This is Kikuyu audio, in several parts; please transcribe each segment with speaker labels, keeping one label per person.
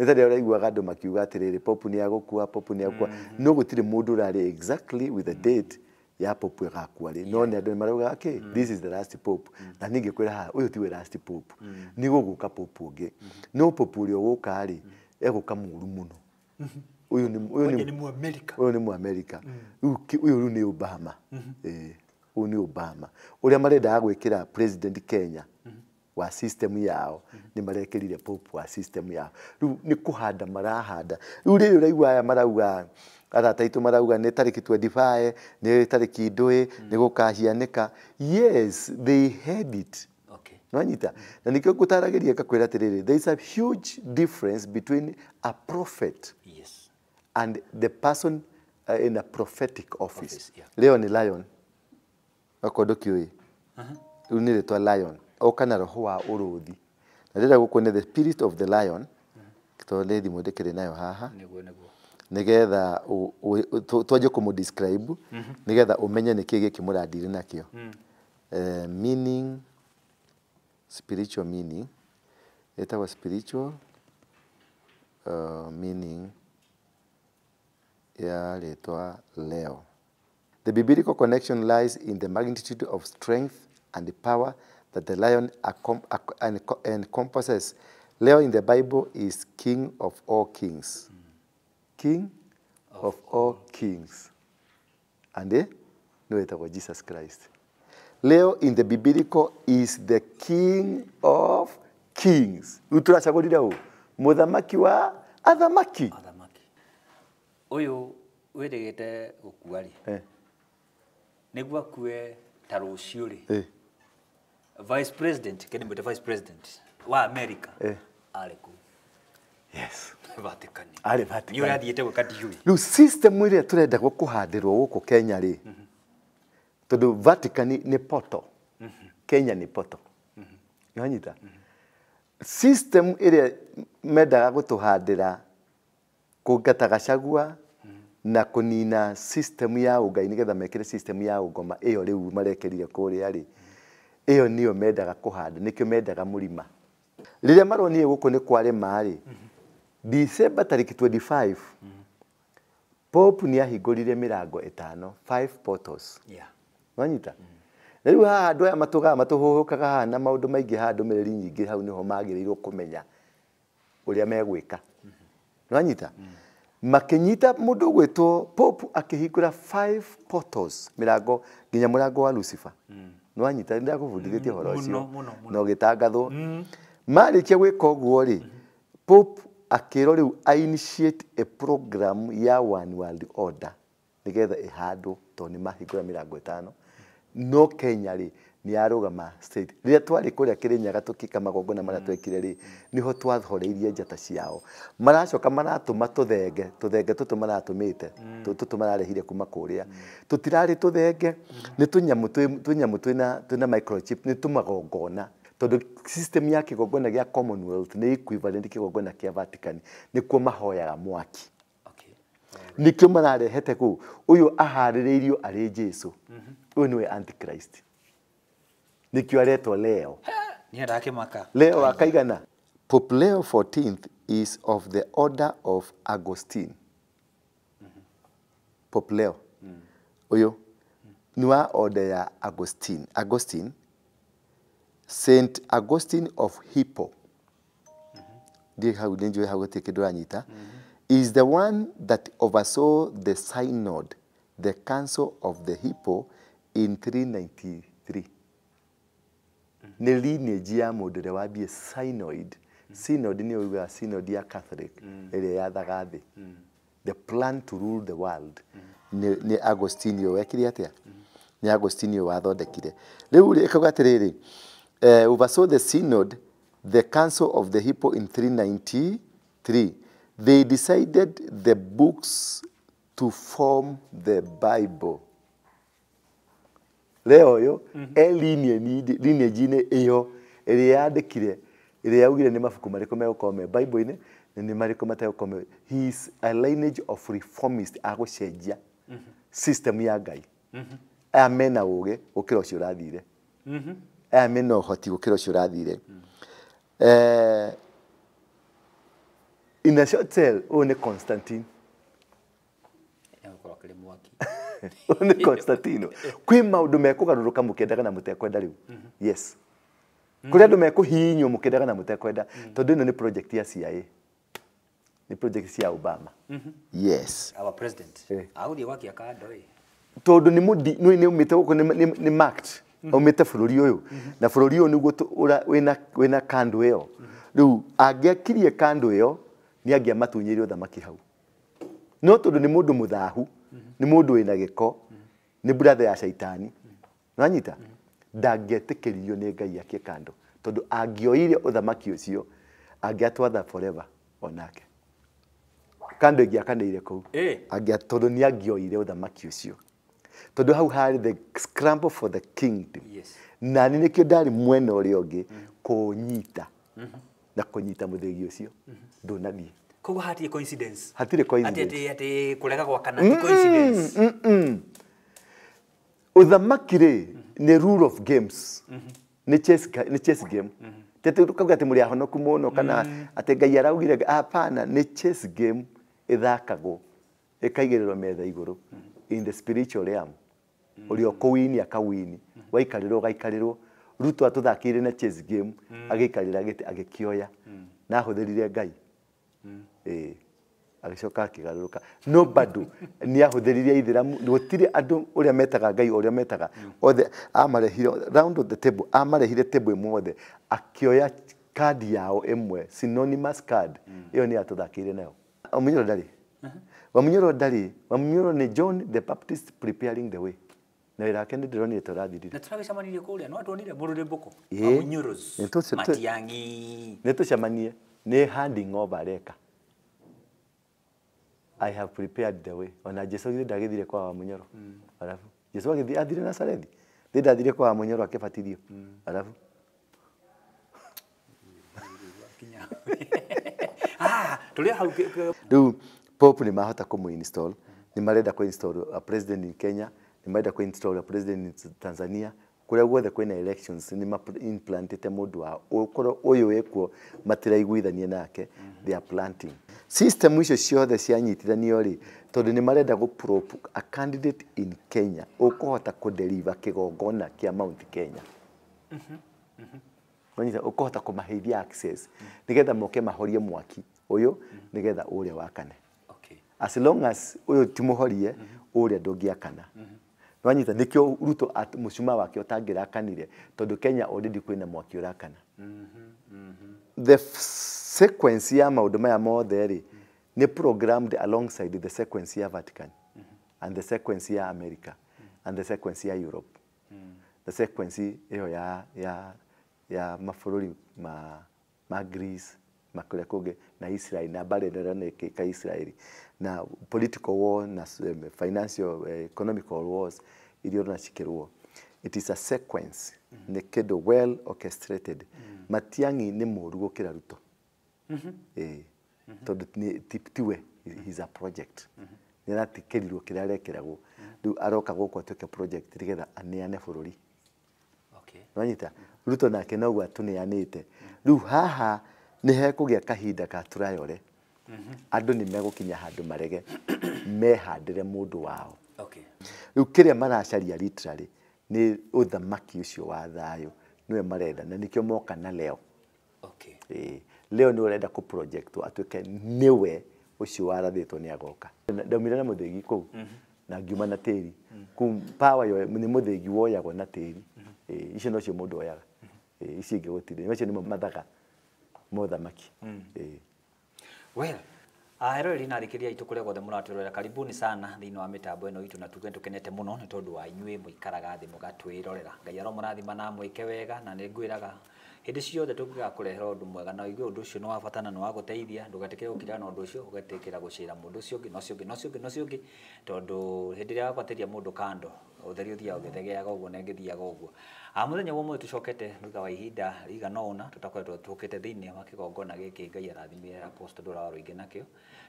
Speaker 1: Nĩ ta rĩrĩa ũraiguaga andũ makiuga atĩrĩrĩ, Pope nĩ agũkua, Pope nĩ agũkua, no gũtirĩ mũndũ ũrarĩ exactly with the date ya Pope ĩgakua rĩ, no nĩ andũ maraugaga kĩ, this is the last Pope. Na ningĩ kwĩra haha, ũyũ tiwe last Pope, nĩ gũgũka Pope ũngĩ, no Pope ũrĩa ũgũka rĩ, egũka mũru mũno. Ũyũ nĩ ũyũ
Speaker 2: Kwanja
Speaker 1: nĩ
Speaker 2: nĩ Mũamerika.
Speaker 1: Ũyũ nĩ Mũamerika. Rĩu ũyũ rĩu nĩ Obama. Ĩĩ, ũyũ nĩ Obama ũrĩa marendaga gwĩkĩra president Kenya wa system yao, nĩ marekĩrire Pope wa system yao. Rĩu nĩ kũhanda marahanda. Rĩu rĩrĩ ũraigua aya marauga, arata aitũ marauga nĩ tarĩki 25, nĩ tarĩki ndũĩ nĩ gũkahianĩka. Yes, they had it. Nwanyita na nikĩo ngũtaragĩria ngakwĩra atĩrĩrĩ, there is a huge difference between a prophet and the person in a prophetic office.
Speaker 2: Office, yeah.
Speaker 1: Leo ni lion, okorwo ndũkĩũĩ rĩu nĩ rĩtwa lion, oka na roho wa ũrũthi, na rĩrĩa gũkũ nĩ the spirit of the lion, tondũ nĩ thimũ ndĩkĩrĩ nayo haha.
Speaker 2: Nĩguo.
Speaker 1: Nĩgetha twanjie kũmũ describe, nĩgetha ũmenye nĩkĩ gĩkĩ mũrandiri nakĩo. Meaning, spiritual meaning, ĩtagwo spiritual meaning ya rĩtwa Leo. The biblical connection lies in the magnitude of strength and the power that the lion encompasses. Leo in the Bible is king of all kings. King of all kings. And no ĩtagwo Jesus Christ. Leo in the biblical is the king of kings. Rĩu tũracagũrire ũ? Mũthamaki wa athamaki.
Speaker 2: Athamaki. Ũyũ wĩrĩgĩte gũkua rĩ, nĩguo akue ta rũciũ rĩ, vice president, kene mwĩte vice president wa America, arĩ kũ?
Speaker 1: Yes.
Speaker 2: Vatican.
Speaker 1: Arĩ Vatican.
Speaker 2: Nĩ ũrathiĩte gwĩka ndiũĩ.
Speaker 1: Rĩu system ĩrĩa tũrenda kũhandĩrwo gũkũ Kenya rĩ, tondũ Vatican nĩ poto, Kenya nĩ poto, nĩwanyita? System ĩrĩa mendaga gũtũhandĩra kũngata Gachagua na kũnina system ya ũngai nĩgetha mekĩre system ya ũngoma ĩyo rĩu marekĩrire kũrĩa rĩ, ĩyo nĩyo mendaga kũhanda, nĩkĩo mendaga mũrima. Rĩrĩa maronire gũkũ nĩ kwarĩma rĩ, December tarĩki 25, Pope nĩ ahingũrire mĩrango ĩtano, five portals. Wanyita? Na rĩu haha andũ aya matũgaga matũhũhũkaga haha na maũndũ maingĩ haha, ndũmĩrĩri nyingĩ, hau nĩho magĩrĩirwo kũmenya ũrĩa megwĩka. Nĩwanyita? Makĩnyita mũndũ ũgwĩtwo Pope akĩhingũra five portals, mĩrango nginya mũrango wa Lucifer. Nĩwanyita? Nĩ ndakũbundithĩtie ũhoro ũcio.
Speaker 2: Mũno, mũno, mũno.
Speaker 1: Na ũgĩtangathwo. Marĩkia gwĩka ũguo rĩ, Pope akĩrwo rĩu a initiate a program ya one world order nĩgetha ĩhandwo, tondũ nĩ mahingũra mĩrango ĩtano. No Kenya rĩ, nĩ yarũgama state. Rĩrĩa twarĩ kũrĩa Kĩrĩnyaga tũkĩka magongona marĩa twekire rĩ, nĩho twahoreirie njata ciao. Maracoka maratũma tũthenge, tũthenge tũtũ maratũmĩte, tũtũ mararehire kuma kũrĩa, tũtirarĩ tũthenge, nĩ tũnyamũ tũnyamũ twĩna microchip, nĩ tũmagongona, tondũ system ya kĩgongona gĩa Commonwealth nĩ equivalent kĩgongona kĩa Vatican, nĩkuo mahoyaga mwaki. Nĩkĩo mararehete kũu. Ũyũ aharĩrĩirio arĩ Jesu, ũyũ nĩwe Antichrist, nĩkĩo aretwo Leo.
Speaker 2: Niĩ ndakĩmaka.
Speaker 1: Leo akaigana. Pope Leo 14th is of the order of Augustine. Pope Leo ũyũ nĩ wa order ya Augustine. Augustine, Saint Augustine of Hippo, ndiĩ hau, nĩ njũĩ hau gũtirĩ kĩndũ ũranyita, is the one that oversaw the synod, the council of the Hippo in 393. Nĩ lineage ya mũndũ ũrĩa wambie synod. Synod nĩ ũiguaga synod ya Catholic ĩrĩa yathaga thĩ, the plan to rule the world, nĩ Agostino wekire atĩa? Nĩ Agostino wathondekire. Rĩu rĩ, ĩkauga atĩrĩrĩ, oversaw the synod, the council of the Hippo in 393. They decided the books to form the Bible. Leo ũyũ e lineage-inĩ ĩyo ĩrĩa yandĩkire, ĩrĩa yaugire nĩ mabuku marĩkũ megũkorwo me Bible-inĩ na nĩ marĩkũ mategũkorwo me. He is a lineage of reformist, agũcenjia system ya Ngai. Aya mena ũgĩ gũkĩra ũcio ũrathire, aya mena ũhoti gũkĩra ũcio ũrathire. In a short tale, ũyũ nĩ Constantine.
Speaker 2: Egũkorwo akĩrĩ mwaki.
Speaker 1: Ũyũ nĩ Constantino. Kwĩ maũndũ mekũgarũrũka mũkĩendaga na mũtekwenda rĩu. Yes. Kũrĩ andũ mekũhihinywo mũkĩendaga na mũtekwenda, tondũ ĩno nĩ project ya CIA. Nĩ project cia Obama. Yes.
Speaker 2: Our president. Agũthiĩ gwakia kando ĩ.
Speaker 1: Tondũ nĩ mũndi nĩ umĩte gũkũ nĩ marked. Aumĩte bũrũri ũyũ. Na bũrũri ũyũ nĩguo wĩna kando ĩyo. Rĩu angĩakirie kando ĩyo nĩ angĩamatunyĩire ũthamaki hau. No tondũ nĩ mũndũ mũthahu, nĩ mũndũ wĩna gĩko, nĩ brother ya caitani. Nĩwanyita? Ndangĩetĩkĩririo nĩ Ngai akie kando. Tondũ angĩoire ũthamaki ũcio, angĩatwatha forever onake. Kando ĩngĩakanĩire kũu. Tondũ nĩ angĩoire ũthamaki ũcio. Tondũ hau harĩ the scramble for the kingdom.
Speaker 2: Yes.
Speaker 1: Na nĩ nĩkĩo ndarĩ mwena ũrĩa ũngĩ kũnyita. Na kũnyita mũthĩgi ũcio. Ndũnathiĩ.
Speaker 2: Koguo hatirĩ coincidence.
Speaker 1: Hatirĩ coincidence.
Speaker 2: Atĩ kũrega gwakana ti coincidence.
Speaker 1: Ũthamaki rĩ nĩ rule of games. Nĩ chess game. Tete tukauga atĩ mũrĩ ahonoku mũno kana atĩ Ngai araugire, hapana, nĩ chess game ĩthakagwo ĩkaigĩrĩrwo metha igũrũ in the spiritual realm. Ũrĩa ũkũwini akawini, waikarĩrwo ũgaikarĩrwo. Ruto atũthakĩire na chess game, agĩikarĩra gĩtĩ agĩkĩoya na ahũthĩrire Ngai. Agĩcoka akĩgarũrũka. No bado nĩ ahũthĩrire Ithĩramu, gũtirĩ andũ ũrĩa metaga Ngai ũrĩa metaga othe amarehire round of the table, amarehire table ĩmwe othe, akĩoya card yao ĩmwe, synonymous card ĩyo nĩ atũthakĩire nayo. Wamunyoro ndarĩ. Wamunyoro ndarĩ. Wamunyoro nĩ John the Baptist preparing the way. Na wĩra wake nĩ ndĩronire tũrathirire.
Speaker 2: Na tũragĩcemanirie kũrĩa, no tuonire mũrũrĩmbũko. Wamunyoros. Matiang'i.
Speaker 1: Nĩ tũcemanie, nĩ handing over areka. I have prepared the way. Ona Jesu githĩ ndagĩthire kwa Wamunyoro. Alafu Jesu agĩthiĩ athire Nazarethi. Thĩ ndathire kwa Wamunyoro akĩbatithio. Alafu
Speaker 2: tũrĩ hau
Speaker 1: rĩu Pope nĩ mahota kũmũ-install, nĩ marenda kũ-install a president in Kenya, nĩ marenda kũ-install a president in Tanzania, kũrĩa guothe kwĩna elections nĩ ma-implantĩte mũndũ wao. Ũkorwo ũyũ wĩkuo matiraiguithania nake, they are planting. System icio ciothe cianyitithanio rĩ, tondũ nĩ marenda gũ-prop a candidate in Kenya ũkũhota kũ-deliver kĩgongona kĩa Mount Kenya. Wanyita, ũkũhota kũmaheithia access nĩgetha moke mahorie mwaki ũyũ nĩgetha ũrĩa wakane. As long as ũyũ ti mũhorie, ũrĩa ndũngĩakana. Wanyita, nĩkĩo Ruto mũcuma wake ũtangĩrakanire, tondũ Kenya already kwĩna mwaki ũrakana. The sequence ya maũndũ maya mothe rĩ, nĩ programmed alongside the sequence ya Vatican and the sequence ya America and the sequence ya Europe. The sequence ĩyo ya mabũrũri ma Greece, ma kũrĩa kũngĩ, na Israel, na mbara ĩno ĩroneka Israel, na political war na financial, economical wars iria ũrona cikĩrũo. It is a sequence, nĩ kĩndũ well orchestrated. Matiang'i nĩ mũũru gũkĩra Ruto. Tondũ tiwe, he is a project. Nĩ aratikĩrirwo kĩrĩa arekeragwo. Rĩu aroka gũkũ atuĩke project nĩgetha aneane bũrũri. Nĩwanyita? Ruto nake noguo atũneanĩte. Rĩu haha nĩ hekũgĩa kahinda ka tũrayore. Andũ nĩ megũkinya handũ marege mehandĩre mũndũ wao. Rĩu kĩrĩa maracaria literally nĩ ũthamaki ũcio wa thayũ, nĩwe marenda, na nĩkĩo moka na Leo. Leo nĩ ũrenda kũ project atuĩke nĩwe ũcio warathĩtwo nĩ agoka. Ndaumire na mũthĩgi kũu na ngiuma na tĩri. Kũu power yo nĩ mũthĩgi woyagwo na tĩri. Icio nocio mũndũ oyaga. Ici ingĩ gũtirĩ. Macio nĩmo mathaga mothamaki.
Speaker 2: Well, aheroreri na athikĩrĩria aitũ kũrĩa guothe mũratwĩrorera, karibuni sana thĩinĩ wa mĩtambo ĩno itũ, na tuge tũkenete mũno nĩ tondũ wa inyuĩ mũikaraga thĩ mũgatwĩrorera. Ngai aromũrathima na amwĩke wega, na nĩ ngwĩraga hĩndĩ ciothe tũngĩgakũrehera ũndũ mwega na ũigue ũndũ ũcio nĩ wa bata na nĩ wa gũteithia, ndũgetĩkĩre gũkira na ũndũ ũcio, ũgetĩkĩra gũcĩra mũndũ ũcio ũngĩ, na ũcio ũngĩ, na ũcio ũngĩ, na ũcio ũngĩ, tondũ hĩndĩ ĩrĩa wakwatĩria mũndũ kando, ũtheri ũthiaga ũgĩthegeaga ũguo na ĩngĩthiaga ũguo. Mũthenya wa ũmũthĩ tũcokete thutha wa ihinda rĩigana ũna tũtakoretwo tũkĩte thĩinĩ wa kĩgongona gĩkĩ Ngai arathimire Apostle Ndũra wa Rũingĩ nakĩo,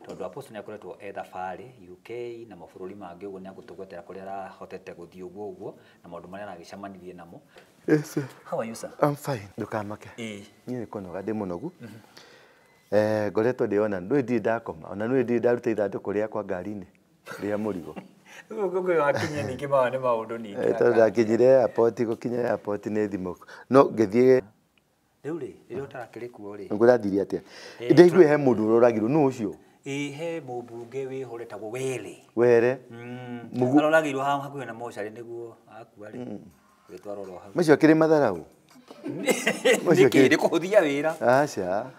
Speaker 2: tondũ Apostle nĩ akoretwo e thabarĩ UK na mabũrũri mangĩ ũguo, nĩ agũtũgwetera kũrĩa arahotete gũthiĩ ũguo ũguo na maũndũ marĩa aragĩcemanirie namo.
Speaker 1: Yes, sir.
Speaker 2: How are you, sir?
Speaker 1: I'm fine. Ndũkamake. Niĩ nĩ kũnoga ndĩ mũnogu. Ngoretwo ndĩona ndũĩ ndirĩ ndakoma ona nĩ ndirĩ ndaruta ithandũkũ rĩakwa ngari-inĩ rĩa mũrigo.
Speaker 2: Rĩu wakinya ningĩ maya nĩ maũndũ ningĩ.
Speaker 1: Tondũ ndakinyire airport, gũkinya airport nĩ thimũ no ngĩthiĩ.
Speaker 2: Rĩu rĩ, rĩrĩa ũtarakĩrĩ kuo rĩ,
Speaker 1: ngũrathirie atĩa? Ndaiguire he mũndũ ũroragirwo, nũ ũcio?
Speaker 2: Ĩ he mũmbunge wĩho ũretagwo Were.
Speaker 1: Were.
Speaker 2: Aroragirwo haha hakuhĩ na mocarĩ nĩguo akua rĩ. Gĩtwarwo ro hau.
Speaker 1: Macio akĩrĩ matharau.
Speaker 2: Nĩkĩ? Nĩ kũhũthia wĩra.
Speaker 1: Aca.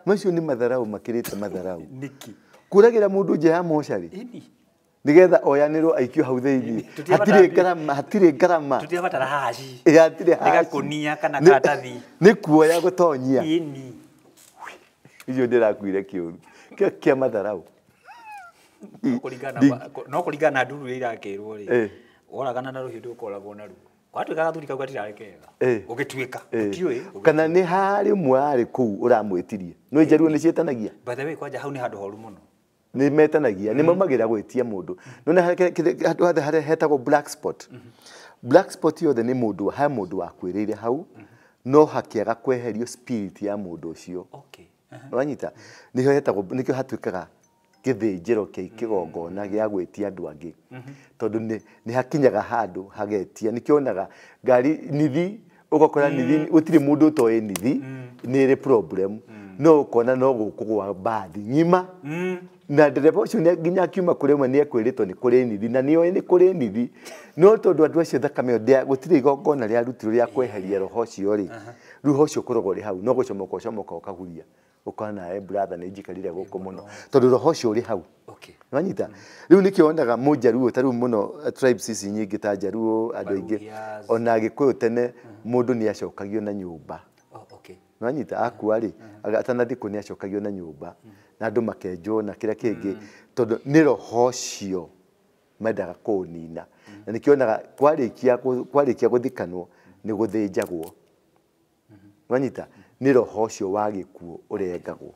Speaker 1: Macio nĩ matharau makĩrĩte matharau.
Speaker 2: Nĩkĩ?
Speaker 1: Kũragĩra mũndũ nja ya mocarĩ.
Speaker 2: Ĩni.
Speaker 1: Nĩgetha oyanĩrwo aikio hau thĩinĩ. Hatirĩ ngarama, hatirĩ ngarama.
Speaker 2: Tũtirabatara haci.
Speaker 1: Ĩ hatirĩ haci.
Speaker 2: Nĩ gakũnia kana karatathi.
Speaker 1: Nĩ kuoya gũtonyia.
Speaker 2: Ĩni.
Speaker 1: Icio ndĩrakuire kĩũru. Kĩo kĩa matharau.
Speaker 2: No kũringana na nduru iria irakĩrwo rĩ. Woragana na rũhiũ ndũkoragwo naruo. Gwatuĩka gathuri kau gatirarĩ kega. Ũgĩtuĩka, tũtiũĩ.
Speaker 1: Kana nĩ harĩ ũmwe arĩ kũu ũramwĩtirie. No njaruo nĩ ciĩtanagia.
Speaker 2: By the way, kwanja hau nĩ handũ horu mũno.
Speaker 1: Nĩ metanagia, nĩ maumagĩra gwĩtia mũndũ. No nĩ handũ hothe harĩa hetagwo black spot. Black spot yothe nĩ mũndũ, he mũndũ wakuĩrĩire hau, no hakĩaga kweherio spirit ya mũndũ ũcio.
Speaker 2: Okay.
Speaker 1: Wanyita? Nĩho hetagwo, nĩkĩo hatuĩkaga gĩthĩnjĩro kĩa kĩgongona gĩa gwĩtia andũ angĩ. Tondũ nĩ hakinyaga handũ hagetia, nĩkĩo onaga ngari nithi, ũgakora nithi, gũtirĩ mũndũ ũtoĩ nithi, nĩ ĩrĩ problem. No ũkona no gũkũgwa mbathi ng'ima. Na ndereba ũcio nginya akiuma kũrĩ ũmwe nĩ ekwĩrĩtwo nĩ kũrĩ nithi, na nĩoĩ nĩ kũrĩ nithi. No tondũ andũ acio thakame ĩyo gũtirĩ igongona rĩarutirwo rĩa kweheria roho ũcio rĩ, roho ũcio ũkoragwo ũrĩ hau, no gũcomoka ũcomoka ũkaguria. Ũkona brother nĩ njikarire gũkũ mũno tondũ roho ũcio ũrĩ hau. Wanyita? Rĩu nĩkĩo wonaga mũnjaruo ta rĩu mũno tribes ici nyingĩ ta njaruo andũ aingĩ ona Gĩkũyũ tene mũndũ nĩ acokagio na nyũmba. Wanyita? Akua rĩ, atanathikwo nĩ acokagio na nyũmba na andũ makenjwo na kĩrĩa kĩngĩ tondũ nĩ roho ũcio mendaga kũũnina. Na nĩkĩo wonaga kwarĩkia gũthikanwo nĩ gũthĩnjagwo. Wanyita? Nĩ roho ũcio wa gĩkuũ ũrengagwo.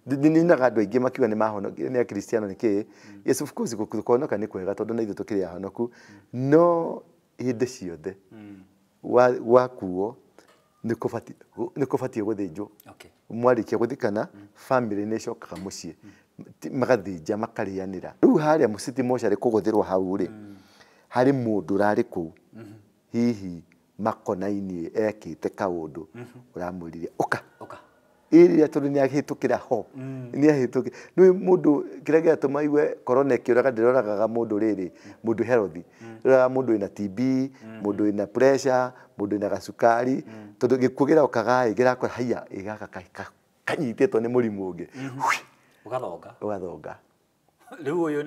Speaker 1: Ninaga andũ aingĩ makiuga nĩ mahonokire nĩ akristiano nĩkĩ. Yes, of course kũhonoka nĩ kwega tondũ na ithuĩ tũkĩrĩ ahonoku, no hĩndĩ ciothe wakuo nĩ kũbatiĩ gũthĩnjwo. Mwarĩkia gũthikana family nĩ ĩcokaga mũciĩ magathĩnja makarĩanĩra. Rĩu harĩa mũciti mocarĩ kũgũthĩrwo hau rĩ, harĩ mũndũ ũrarĩ kũu hihi makonaini ekĩte kaũndũ ũramwĩrire ũka ĩrĩa tondũ nĩ ahĩtũkĩra ho nĩ ahĩtũkĩra. Nĩ mũndũ kĩrĩa gĩatũma igue corona ĩkĩũraga ndĩroragaga mũndũ rĩrĩ, mũndũ healthy, ĩroraga mũndũ wĩna TB, mũndũ wĩna pressure, mũndũ wĩna gacukari, tondũ gĩkuũ kĩrokaga ĩ kĩrakora haiya ĩ gaka kanyitĩtwo nĩ mũrimũ ũngĩ.
Speaker 2: Ũgathonga.
Speaker 1: Ũgathonga.
Speaker 2: Rĩu ũyũ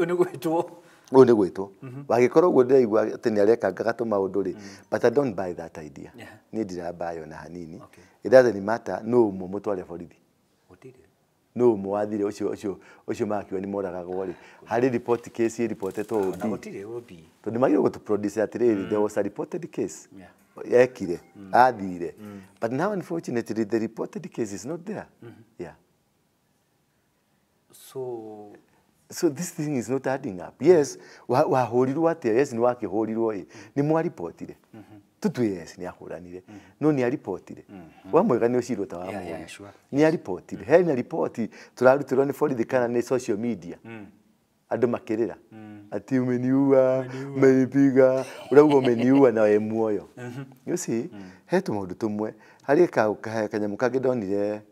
Speaker 2: nĩ gwĩtwo.
Speaker 1: Ũyũ nĩ gwĩtwo. Wagĩkorwo ũguo ndĩraigua atĩ nĩ arekangaga tũmaũndũ rĩ, but I don't buy that idea. Niĩ ndirabuy ona hanini. It doesn't matter nũ ũmwe mũtware borithi. Nũ ũmwe wathire ũcio ũcio makiuga nĩ moragagwo rĩ. Harĩ report case ĩripotetwo OB.
Speaker 2: Gũtirĩ OB.
Speaker 1: Tondũ nĩ magĩrĩirwo gũtũ-produce atĩrĩrĩ, there was a reported case. Ekire, athire. But now unfortunately the reported case is not there. Yeah. So this thing is not adding up. Yes, wahũrirwo atĩa? Yes, nĩ wakĩhũrirwo ĩ. Nĩ mwaripotire. Tutue yes, nĩ ahũranire. No nĩ aripotire. Wamwega nĩ ũcirwo ta wamũũru. Nĩ aripotire. Hena ripoti tũrarutirwo nĩ borithi kana nĩ social media. Andũ makĩrĩra. Ati umeniua, umenipiga, ũrauga umeniua na wĩ muoyo. You see, he tũmaũndũ tũmwe. Harĩ kanyamũ kangĩ ndonire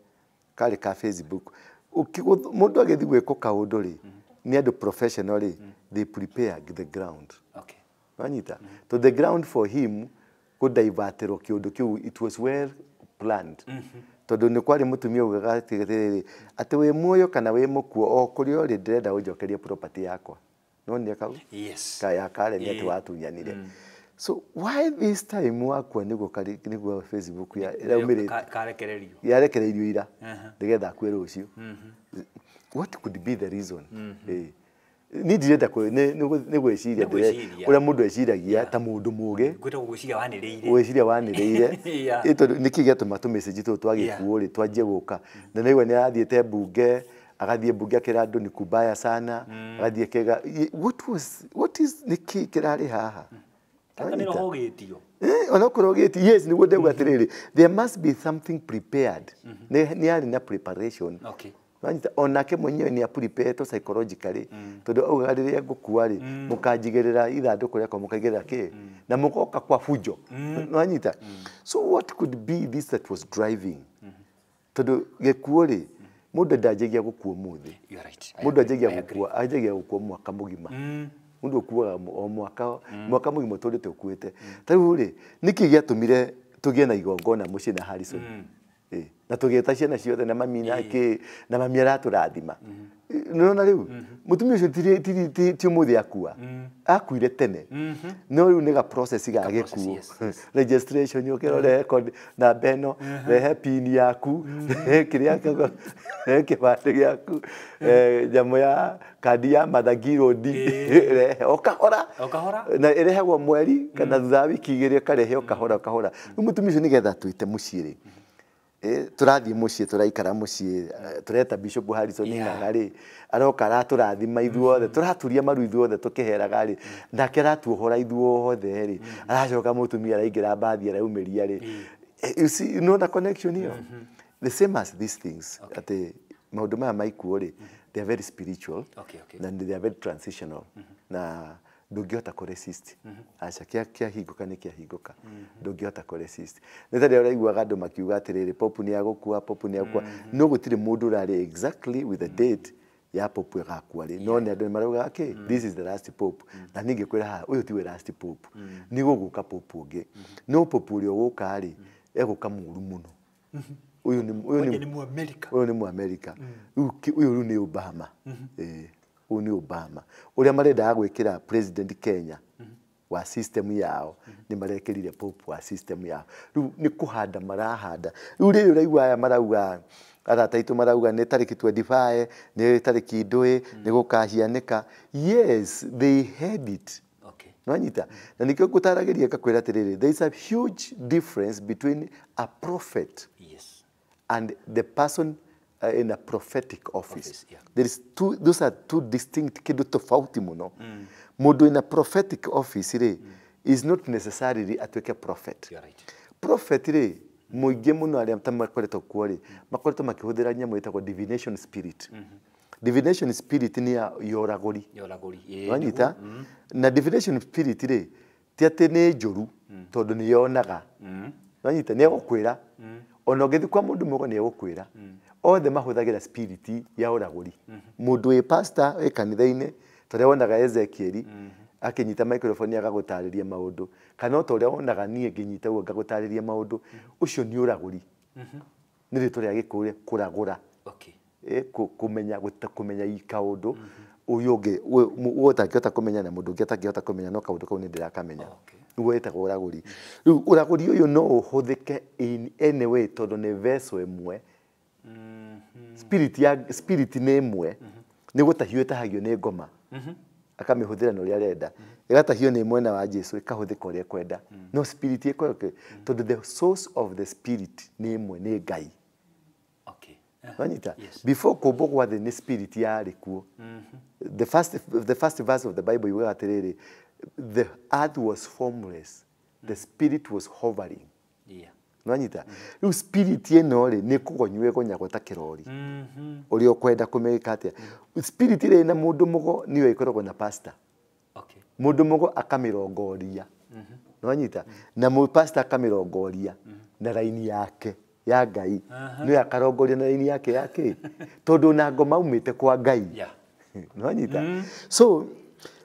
Speaker 1: karĩ ka Facebook. Mũndũ agĩthiĩ gwĩkwo kaũndũ rĩ, nĩ andũ professional rĩ, they prepare the ground. Wanyita? So the ground for him kũdiverterwo kĩũndũ kĩu, it was well planned. Tondũ nĩ kwarĩ mũtumia ugaga atĩrĩrĩ, atĩ wĩ muoyo kana wĩ mũkuũ, o kũrĩa ũrĩ ndĩrenda ũnjokerie property yakwa. No nĩ kau?
Speaker 2: Yes.
Speaker 1: Kaya kare nĩ atĩ watunyanire. So why this time wakua nĩguo Facebook ya ĩraumĩrĩte?
Speaker 2: Karekererio.
Speaker 1: Yarekereirio ira. Nĩgetha akue rũciũ. What could be the reason? Ni ndirenda nĩ gwĩciria ũrĩa mũndũ eciragia ta mũndũ mũũgĩ.
Speaker 2: Gwĩtagwo gwĩciria wanĩrĩire.
Speaker 1: Gwĩciria wanĩrĩire. Tondũ nĩkĩ gĩatũma tũmessage tũtũ twa gĩkuũ rĩ twanjie gũka. Na nĩaigua nĩ arathiĩte mbunge, agathiĩ mbunge akĩra andũ ni kubaya sana, agathiĩ akĩga what was what is nĩkĩ kĩrarĩ haha? Onokorwo gĩtio, yes, nĩguo ndauga atĩrĩrĩ, there must be something prepared. Nĩ arĩ na preparation. Wanyita onake mwenyewe nĩ apreparetwo psychologically, tondũ augaga rĩrĩa ngũkua rĩ, mũkanjigĩrĩra ithandũkũ rĩakwa, mũkaigĩrĩra kĩ, na mũgoka kwa fujo. Wanyita. So what could be this that was driving? Tondũ gĩkuũ rĩ, mũndũ ndanjagia gũkua ũmũthĩ. Mũndũ anjagia gũkua mwaka mũgima. Mũndũ ũkuaga o mwaka, mwaka mũgima ũtũrĩte ũkuĩte. Ta rĩu rĩ, nĩkĩ gĩatũmire tũgĩe na igongona mũciĩ na Harrison? Na tũgĩta ciana ciothe na mami na kĩ, na mami aratũrathima. Nĩũrona rĩu, mũtumia ũcio ti ũmũthĩ akua. Akuire tene. No rĩu nĩ ga process ga gĩkuũ. Registration ũkĩrore record namba ĩno, rehe pin yaku, rehe kĩrĩa, rehe kĩbandĩ gĩaku, nyamũ ya kandi ya Mathagi Road, rehe o kahora. Na ĩrehagwo mweri kana thutha wa wiki igĩrĩ ĩkarehe o kahora o kahora. Rĩu mũtumia ũcio nĩgetha twĩte mũciĩ rĩ, tũrathiĩ mũciĩ, tũraikara mũciĩ, tũreta Bishop Harrison Ng'ang'a rĩ, aroka aratũrathima ithuothe, tũraturia maru ithuothe tũkĩheraga rĩ, nake aratuohora ithuothe rĩ, aracoka mũtumia araingĩra mbathi araumĩria rĩ. You see, you know the connection here? The same as these things, atĩ maũndũ maya ma ikuũ rĩ, they are very spiritual, and they are very transitional. Na ndũngĩhota kũ resist. Aca, kĩahingũka nĩ kĩahingũka. Ndũngĩhota kũ resist. Nĩ ta rĩrĩa ũraiguaga andũ makiuga atĩrĩrĩ, Pope nĩ agũkua, Pope nĩ agũkua. No gũtirĩ mũndũ ũrarĩ exactly with the date ya Pope ĩgakua rĩ. No nĩ andũ maraugaga kĩ, this is the last Pope. Na niĩ ngĩkwĩra haha, ũyũ tiwe last Pope. Nĩ gũgũka Pope ũngĩ. No Pope ũrĩa ũgũka rĩ, egũka mũru mũno. Ũyũ nĩ
Speaker 2: Mũamerika.
Speaker 1: Ũyũ nĩ Mũamerika. Ũyũ rĩu nĩ Obama. Ũyũ nĩ Obama. Ũrĩa marendaga gwĩkĩra President Kenya wa system yao, nĩ marekĩrire Pope wa system yao. Rĩu nĩ kũhanda marahanda. Rĩu rĩrĩ ũraigua aya marauga, arata aitũ marauga nĩ tarĩki 25, nĩ tarĩki ndũĩ, nĩ gũkahianĩka. Yes, they had it. Nwanyita. Na nĩkĩo ngũtaragĩria ngakwĩra atĩrĩrĩ, there is a huge difference between a prophet and the person in a prophetic office. There is two, those are two distinct kindu tofauti muno. Mundu in a prophetic office ri is not necessarily atuike prophet.
Speaker 2: You are right.
Speaker 1: Prophet ri muingi muno aria ta makoretwo kuo ri, makoretwo makihuthira nyamu itagwo divination spirit. Divination spirit ni ya yoraguri.
Speaker 2: Yoraguri.
Speaker 1: Wanyita? Na divination spirit ri ti ati ni njuru tondu ni yonaga. Wanyita? Ni egukwira. Ona ũngĩthiĩ kwa mũndũ mũgo nĩ egũkwĩra. Othe mahũthagĩra spirit ya ũragũri. Mũndũ wĩ pastor wĩ kanitha-inĩ, ta ũrĩa wonaga Ezekiel akĩnyita microphone agagũtarĩria maũndũ, kana o ta ũrĩa wonaga niĩ ngĩnyita ũguo ngagũtarĩria maũndũ, ũcio nĩ ũragũri. Nĩ rĩtwa rĩa Gĩkũyũ rĩa kũragũra. Kũmenya, kũmenya kaũndũ ũyũ ũngĩ, ũyũ ũtangĩhota kũmenya na mũndũ ũngĩ atangĩhota kũmenya, no kaũndũ kau nĩ ndĩrakamenya. Nĩguo wĩtagwo ũragũri. Rĩu ũragũri ũyũ no ũhũthĩke in any way tondũ nĩ vessel ĩmwe. Spirit ya spirit nĩ ĩmwe. Nĩ gũtahio ĩtahagio nĩ ngoma. Akamĩhũthĩra na ũrĩa arenda. Ĩgatahio nĩ mwena wa Jesu, ĩkahũthĩka ũrĩa ekwenda. No spirit ĩkorwo tondũ the source of the spirit nĩ ĩmwe, nĩ Ngai. Wanyita? Before kũmbwo gwa thĩ nĩ spirit yarĩ kuo. The first verse of the Bible yugaga atĩrĩrĩ, the earth was formless, the spirit was hovering. Nwanyita? Rĩu spirit ĩno rĩ, nĩ kũgonywo ĩgonyagwo ta kĩrori. Ũrĩa ũkwenda kũmĩka atĩa. Spirit ĩrĩa ĩna mũndũ mũgo nĩyo ĩkoragwo na pastor. Mũndũ mũgo akamĩrongoria. Nwanyita? Na pastor akamĩrongoria na raini yake ya Ngai. Nĩyo akarongoria na raini yake ya kĩ? Tondũ ona ngoma aumĩte kwa Ngai. Nwanyita? So,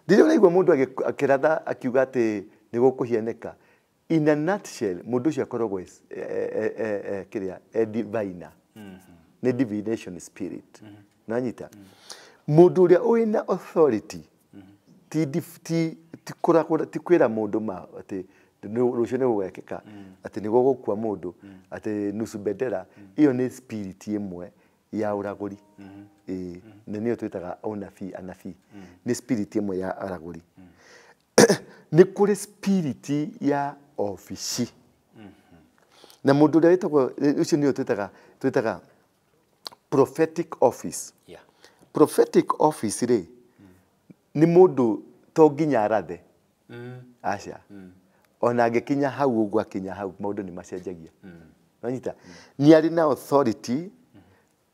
Speaker 1: rĩrĩa ũraigua mũndũ akĩratha akiuga atĩ nĩ gũkũhianĩka, in a nutshell, mũndũ ũcio akoragwo kĩrĩa, e diviner. Nĩ divination spirit. Nwanyita? Mũndũ ũrĩa wĩna authority, ti kwĩra mũndũ ma atĩ rũciũ nĩ gũgekĩka, atĩ nĩ gũgũkua mũndũ, atĩ nusu bendera, ĩyo nĩ spirit ĩmwe ya ũragũri. Na nĩyo twĩtaga ũnabii, anabii. Nĩ spirit ĩmwe ya aragũri. Nĩ kũrĩ spirit ya obici. Na mũndũ ũrĩa wĩtagwo, ũcio nĩyo twĩtaga prophetic office. Prophetic office rĩ, nĩ mũndũ to nginya arathe. Aca. Ona angĩkinya hau ũguo akinya hau maũndũ nĩ macenjagia. Wanyita? Nĩ arĩ na authority.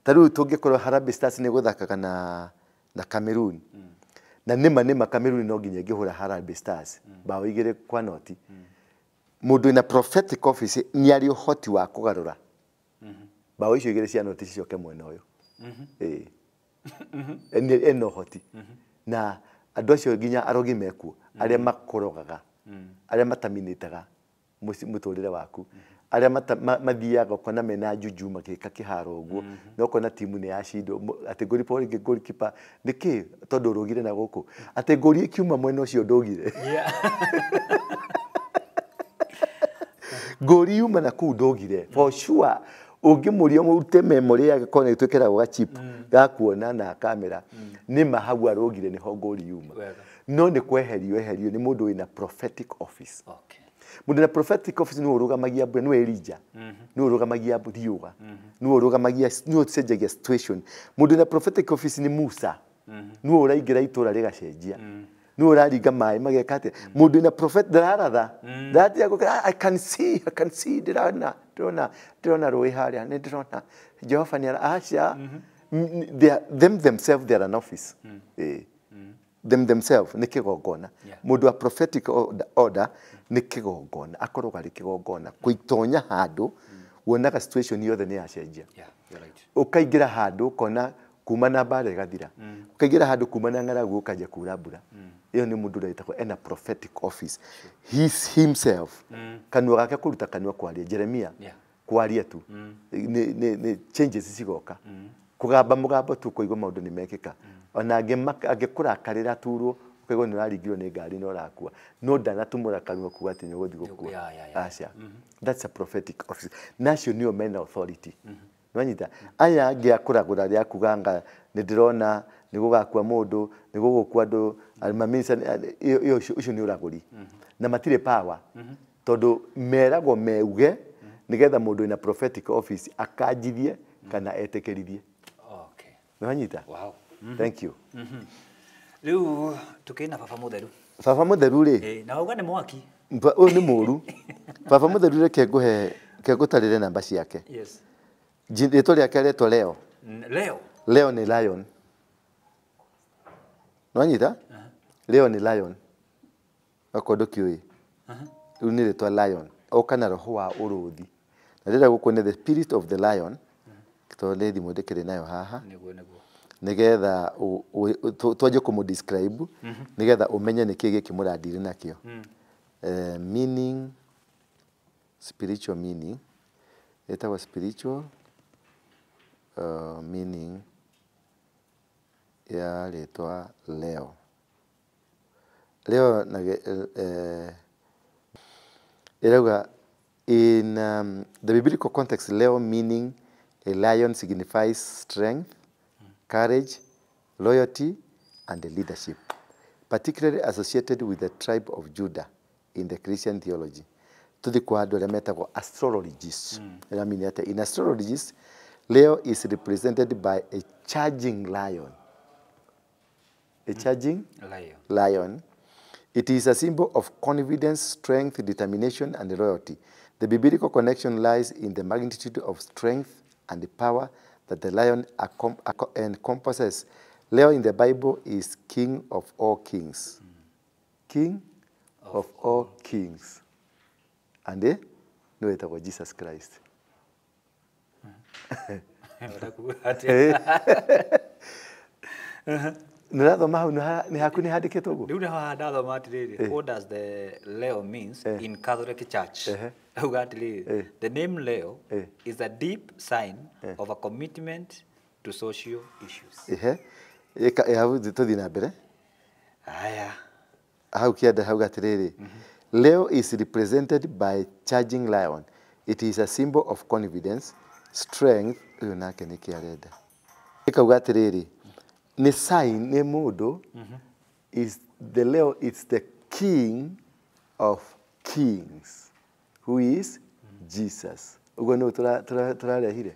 Speaker 1: Ta rĩu tũngĩkorwo Harambee Stars nĩ gũthakaga na Cameroon. Na nĩma Cameroon no nginya ĩngĩhũra Harambee Stars bao 2-0. Mũndũ wĩna prophetic office nĩ arĩ ũhoti wa kũgarũra bao icio 2 cia noti cicoke mwena ũyũ. Ĩĩ. Ena ũhoti. Na andũ acio nginya arogi mekuo arĩa makũrogaga, arĩa mataminĩtaga mũtũrĩre waku, arĩa mathiaga ũkona mena juju magĩka kĩharo ũguo, na ũkona timu nĩ yacindwo, atĩ ngori goalkeeper nĩkĩ tondũ ũrũgire na gũkũ, atĩ ngori ĩkiuma mwena ũcio ndũgire. Ngori yuma na kũu ndũgire for sure. Ũngĩmũria ũrute memory yake korwo nĩ twĩkĩragwo ga chip ga kuona na kamera, nĩma hau arũgire nĩho ngori yuma. No nĩ kweherio eherio nĩ mũndũ wĩna prophetic office. Mũndũ na prophetic office nĩwe ũrũgamagia mbura, nĩwe Elijah, nĩwe ũrũgamagia riũa, nĩwe ũrũgamagia, nĩwe ũcenjagia situation. Mũndũ na prophetic office nĩ Musa, nĩwe ũraingĩra itũra rĩgacenjia, nĩwe ũraringa maĩ mageka atĩa. Mũndũ na prophet ndararatha, ndaratia gũkĩra, I can see, ndĩrona rũĩ harĩa, nĩ ndĩrona Jehova nĩ aca. Them themselves they are an office. Them themselves nĩ kĩgongona. Mũndũ wa prophetic order nĩ kĩgongona, akorwo arĩ kĩgongona kũitonya handũ wonaga situation yothe nĩ yacenjia. Ũkaingĩra handũ ũkona kuma na mbara ĩgathira, ũkaingĩra handũ kuma na ng'aragu ũkanjia kura mbura. Ĩyo nĩ mũndũ ũrĩa wĩtagwo ena prophetic office. He himself kanua gake kũruta kanua kwaria Jeremia kwaria tu nĩ changes cigoka. Kũgamba mũgambo tu kũigua maũndũ nĩ mekĩka. Ona angĩkũrakarĩra turwo ũkaigua nĩ ũraringirwo nĩ ngari na ũrakua, no ndanatumũra kanua kuga atĩ nĩ ũgũthiĩ gũkua. Aca. That's a prophetic office. Nacio nĩo mena authority. Nĩwanyita? Aya angĩ a kũragũra rĩa kuga anga nĩ ndĩrona nĩ gũgakua mũndũ, nĩ gũgũkua andũ, ũcio nĩ ũragũri. Na matirĩ power. Tondũ meragwo meuge nĩgetha mũndũ wĩna prophetic office akanjithie kana etĩkĩrithie. Nĩwanyita?
Speaker 2: Wow.
Speaker 1: Thank you.
Speaker 2: Rĩu tũkĩrĩ na baba mũtheru.
Speaker 1: Baba mũtheru rĩ?
Speaker 2: Na wauga nĩ mwaki.
Speaker 1: Ũyũ nĩ mũũru. Baba mũtheru reke ngũhe, reke ngũtarĩre namba ciake.
Speaker 2: Yes.
Speaker 1: Rĩtwa rĩake rĩetwo Leo.
Speaker 2: Leo.
Speaker 1: Leo nĩ lion. Nĩwanyita? Leo nĩ lion. Okorwo ndũkĩũĩ. Rĩu nĩ rĩtwa lion. Oka na roho wa ũrũthi. Na rĩrĩa gũkũ nĩ the spirit of the lion. Tondũ nĩ thimũ ndĩkĩrĩ nayo haha.
Speaker 2: Nĩguo nĩguo.
Speaker 1: Nigetha twanjie kũmũ describe, nigetha ũmenye nĩkĩ gĩkĩ mũrandiri nakĩo. Meaning, spiritual meaning, ĩtagwo spiritual meaning ya rĩtwa Leo. Leo na ĩrauga in the biblical context, Leo meaning a lion signifies strength, courage, loyalty, and leadership, particularly associated with the tribe of Judah in the Christian theology. Tuthi kwa andũ arĩa metagwo astrologists. Ĩramini atĩa? In astrologists, Leo is represented by a charging lion. A charging
Speaker 2: lion.
Speaker 1: Lion. It is a symbol of confidence, strength, determination, and loyalty. The biblical connection lies in the magnitude of strength and the power that the lion encompasses. Leo in the Bible is king of all kings. King of all kings. And no, it was Jesus Christ. Nĩũrathoma hau nĩ haku nĩ handĩkĩtwo ũguo?
Speaker 2: Rĩu nĩho ndathoma atĩrĩrĩ, what does the Leo means in Catholic Church? Auga atĩrĩrĩ, the name Leo is a deep sign of a commitment to social issues.
Speaker 1: Hau tũthiĩ na mbere.
Speaker 2: Haya.
Speaker 1: Hau kĩanda hau atĩrĩrĩ, Leo is represented by charging lion. It is a symbol of confidence, strength. Ũyũ nake nĩkĩ arenda? Ĩkauga atĩrĩrĩ, nĩ sign nĩ mũndũ, is the Leo is the king of kings, who is Jesus. Ũguo nĩguo tũrarehire?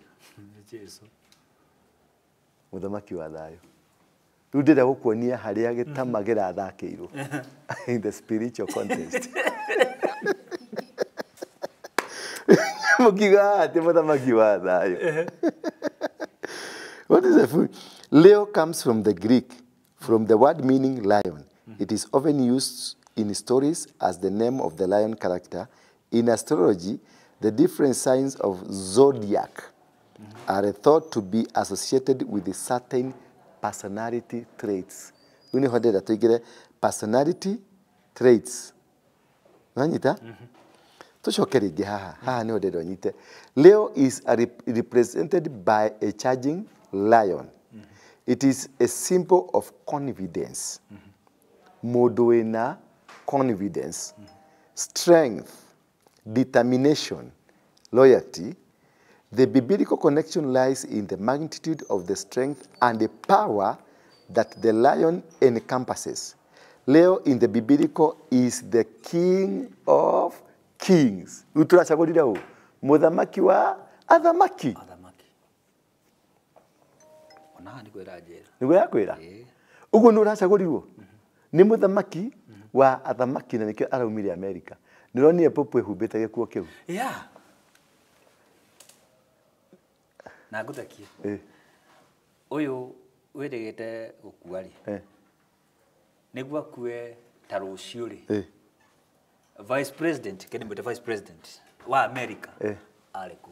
Speaker 2: Jesu.
Speaker 1: Mũthamaki wa thayũ. Rĩu ndĩrenda gũkuonia harĩa gĩtama kĩrathakĩirwo in the spiritual context. Mũkiuga atĩ mũthamaki wa thayũ. What is a food? Leo comes from the Greek, from the word meaning lion. It is often used in stories as the name of the lion character. In astrology, the different signs of zodiac are thought to be associated with certain personality traits. Rĩu nĩho ndĩrenda tũingĩre personality traits. Wanyita? Tũcoke rĩngĩ haha. Haha nĩho ndĩrenda ũnyite. Leo is a represented by a charging lion. It is a symbol of confidence. Mũndũ wĩna confidence, strength, determination, loyalty. The biblical connection lies in the magnitude of the strength and the power that the lion encompasses. Leo in the biblical is the king of kings. Rĩu tũracagũrire ũ? Mũthamaki wa athamaki.
Speaker 2: Athamaki. Ona haha nĩguo ĩranjĩra.
Speaker 1: Nĩguo yakwĩra?
Speaker 2: Ĩĩ.
Speaker 1: Ũguo nĩ ũracagũrirwo? Nĩ mũthamaki wa athamaki na nĩkĩo araumire Amerika. Nĩ ũronire Pope ehumbĩte gĩkuo kĩu?
Speaker 2: Yeah. Na ngũthekie. Ũyũ wĩrĩgĩte gũkua rĩ. Nĩguo akue ta rũciũ rĩ. Vice President, kĩndĩ mwĩte Vice President wa America. Arĩ kũ?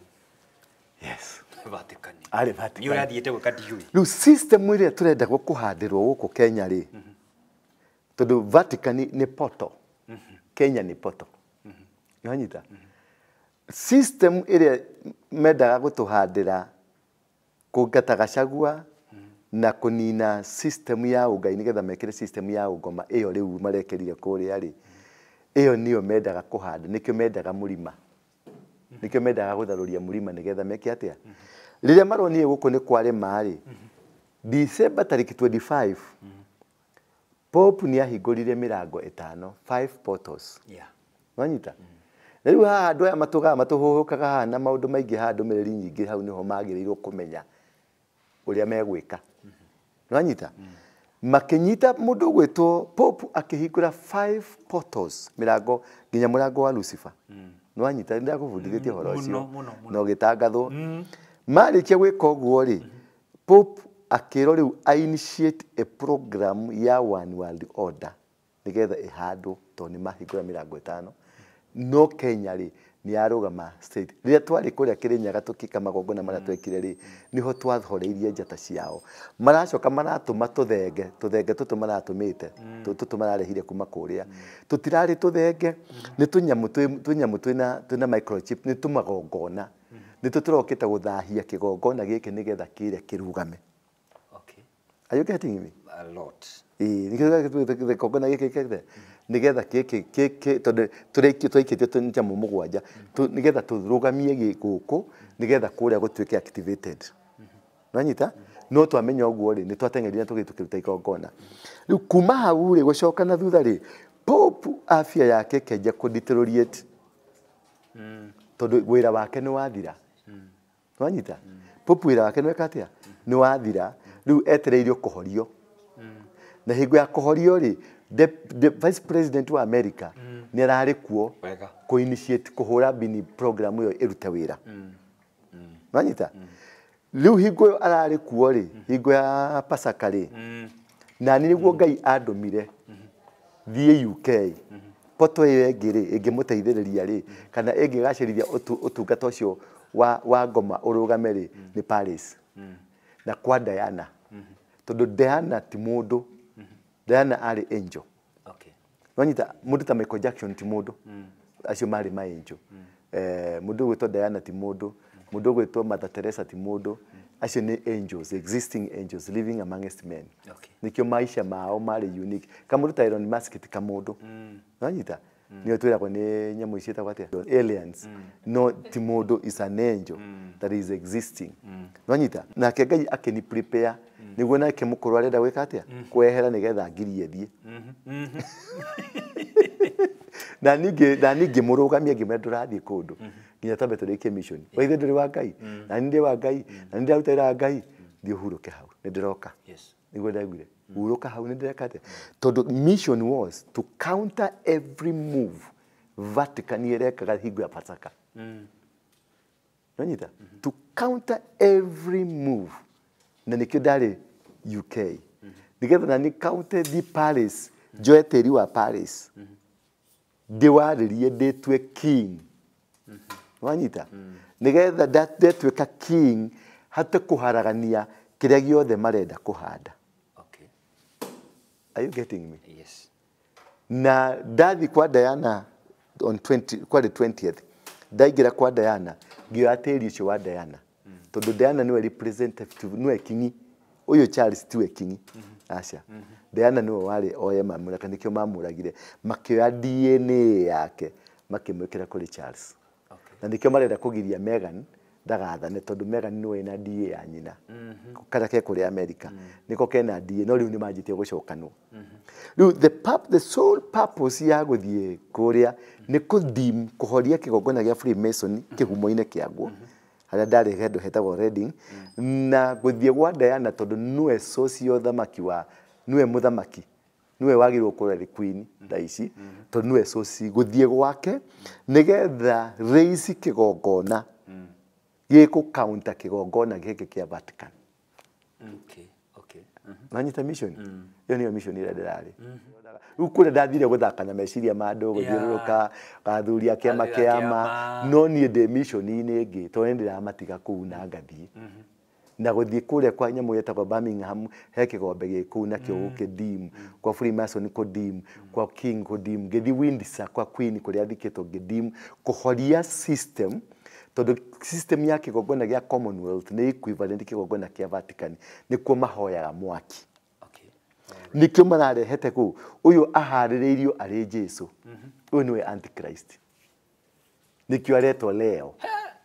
Speaker 1: Yes.
Speaker 2: Vatican.
Speaker 1: Arĩ Vatican.
Speaker 2: Nĩ ũrathiĩte gwĩka ndiũĩ.
Speaker 1: Rĩu system ĩrĩa tũrenda kũhandĩrwo gũkũ Kenya rĩ. Tondũ Vatican nĩ poto. Kenya nĩ poto. Nĩwanyita? System ĩrĩa mendaga gũtũhandĩra kũngata Gachagua na kũnina system ya ũngai nĩgetha mekĩre system ya ũngoma ĩyo rĩu marekerire kũrĩa rĩ. Ĩyo nĩyo mendaga kũhanda, nĩkĩo mendaga mũrima. Nĩkĩo mendaga gũtharũria mũrima nĩgetha meke atĩa? Rĩrĩa maronire gũkũ nĩ kwarĩma rĩ, December tarĩki 25, Pope nĩ ahingũrire mĩrango ĩtano, 5 portals.
Speaker 2: Yeah.
Speaker 1: Wanyita? Na rĩu haha andũ aya matũgaga matũhũhũkaga haha na maũndũ maingĩ haha ndũmĩrĩri nyingĩ hau nĩho magĩrĩirwo kũmenya ũrĩa megwĩka. Wanyita? Makĩnyita mũndũ ũgwĩtwo Pope akĩhingũra 5 portals, mĩrango nginya mũrango wa Lucifer. Nĩwanyita? Nĩndakũbundithĩtie ũhoro ũcio. Na ũgĩtangathwo. Marĩkia gwĩka ũguo rĩ, Pope akĩrwo rĩu a initiate a program ya One World Order nĩgetha ĩhandwo tondũ nĩ mahingũra mĩrango ĩtano. No Kenya rĩ nĩ yarũgama state. Rĩrĩa twarĩ kũrĩa Kĩrĩnyaga tũkĩka magongona marĩa twekire rĩ, nĩho twathoreirie njata ciao. Maracoka maratũma tũthenge, tũthenge tũtũ maratũmĩte, tũtũ mararehire kuma kũrĩa. Tũtirarĩ tũthenge, nĩ tũnyamũ twĩna microchip, nĩ tũmagongona. Nĩ tũtũrokĩte gũthahia kĩgongona gĩkĩ nĩgetha kĩrĩa kĩrũgame.
Speaker 2: Okay.
Speaker 1: Are you getting me?
Speaker 2: A lot.
Speaker 1: Nĩkĩo gĩkĩ gĩkĩ nĩgetha gĩkĩ tondũ tũraikĩtio nyamũ mũgwanja nĩgetha tũrũgamie gũkũ nĩgetha kũrĩa gũtuĩke activated. Nĩwanyita? No twamenya ũguo rĩ, nĩ twateng'erire tũgĩthiĩ tũkĩruta igongona. Rĩu kuma hau rĩ gũcoka na thutha rĩ, Pope afya yake ĩkĩanjia kũ deteriorate tondũ wĩra wake nĩ wathira. Nĩwanyita? Pope wĩra wake nĩ weka atĩa? Nĩ wathira. Rĩu etereirio kũhorio. Na hingo ya kũhorio rĩ, the vice president wa America nĩ ararĩ kuo kũ initiate kũhũra bini program ĩyo ĩrute wĩra. Nĩwanyita? Rĩu hingo ĩyo ararĩ kuo rĩ, hingo ya Pasaka rĩ, na nĩ nĩguo Ngai andũmire thiĩ UK. Poto ĩyo ĩngĩ rĩ, ĩngĩmũteithĩrĩria rĩ, kana ĩngĩgacĩrithia ũtungata ũcio wa ngoma ũrũgame rĩ, nĩ Paris. Na kwa Diana. Tondũ Diana ti mũndũ. Diana arĩ angel.
Speaker 2: Okay.
Speaker 1: Wanyita mũndũ ta Michael Jackson ti mũndũ. Acio marĩ ma angel. Mũndũ ũgwĩtwo Diana ti mũndũ. Mũndũ ũgwĩtwo Mother Teresa ti mũndũ. Acio nĩ angels, existing angels living amongst men.
Speaker 2: Okay.
Speaker 1: Nĩkĩo maisha mao marĩ unique. Kamũndũ ta Elon Musk ti kamũndũ. Wanyita? Nĩo twĩragwo nĩ nyamũ ici ciĩtagwo atĩa? Aliens. No ti mũndũ, is an angel that is existing. Wanyita? Nake Ngai akĩni prepare nĩguo nake mũkũrũ arenda gwĩka atĩa? Kwehera nĩgetha ngirie thiĩ. Na ningĩ mũrũgamie ngĩmwĩra ndũrathiĩ kũndũ nginya twambe tũrĩkie mission. Waithe ndũrĩ wa Ngai, na niĩ ndĩ wa Ngai, na nĩ ndĩraruta wĩra wa Ngai, thiĩ ũhurũke hau, nĩ ndĩroka.
Speaker 2: Yes.
Speaker 1: Niguo ndaiguire hurũka hau nĩ ndĩreka atĩa, tondũ mission was to counter every move Vatican ĩrekaga hingo ya Pasaka. Nonyita? To counter every move. Na nikio ndarĩ UK. Nĩgetha na ni counter the Paris, njoe tĩri wa Paris. Ndĩwarĩrie ndĩtue king. Wanyita? Nĩgetha ndetuĩka king hate kũharagania kĩrĩa gĩothe marenda kũhanda.
Speaker 2: Okay.
Speaker 1: Are you getting me?
Speaker 2: Yes.
Speaker 1: Na ndathi kwa Diana on 20, kwa the 20th ndaingĩra kwa Diana ngĩoya tĩri ũcio wa Diana, tondũ Diana nĩwe representative, nĩwe kingi. Ũyũ Charles tiwe kingi. Aca. Diana nĩwe warĩ oye mamlaka, nĩkĩo mamũragire, makĩoya DNA yake makĩmwĩkĩra kũrĩ Charles.
Speaker 2: Okay.
Speaker 1: Na nĩkĩo marenda kũgiria Meghan ndagathane, tondũ Meghan nĩwe na DNA ya nyina. Karĩa ke kũrĩa America nĩko kena DNA, no rĩu nĩmanjĩtie gũcokanwo. Rĩu the sole purpose ya gũthiĩ kũrĩa nĩ kũdim kũhoria kĩgongona gĩa Freemason kĩhumo-inĩ kĩaguo harĩa ndarĩ handũ hetagwo Reading, na gũthiĩ gwa Diana tondũ nĩwe source ya ũthamaki wa, nĩwe mũthamaki, nĩwe wagĩrĩirwo gũkorwo arĩ queen thaa ici, tondũ nĩwe source. Gũthiĩ gwake nĩgetha raise kĩgongona gĩkũ counter kĩgongona gĩkĩ kĩa Vatican.
Speaker 2: Okay. Okay.
Speaker 1: Nanyita mission? Ĩyo nĩyo mission ĩrĩa ndĩrarĩ. Rĩu kũrĩa ndathire gũthaka na meciria ma andũ, gũthiũrũrũka athuri a kĩama
Speaker 2: Athuri a
Speaker 1: kĩama,
Speaker 2: kĩama.
Speaker 1: no niĩ ndĩ mission-inĩ ĩngĩ tondũ nĩ ndĩramatiga kũu na ngathiĩ. Na gũthiĩ kũrĩa kwa nyamũ ĩtagwo Birmingham he kĩgombe gĩ kũu nakĩo gũkĩdim, kwa Freemason kũdim, kwa King kũdim, ngĩthiĩ Windsor kwa Queen kũrĩa athikĩtwo ngĩdim, kũhoria system, tondũ system ya kĩgongona gĩa Commonwealth nĩ equivalent kĩgongona kĩa Vatican, nĩkuo mahoyaga mwaki.
Speaker 2: Okay.
Speaker 1: Nĩkĩo mararehete kũu. Ũyũ aharĩrĩirio arĩ Jesu. Ũyũ nĩwe Antichrist. Nĩkĩo aretwo Leo.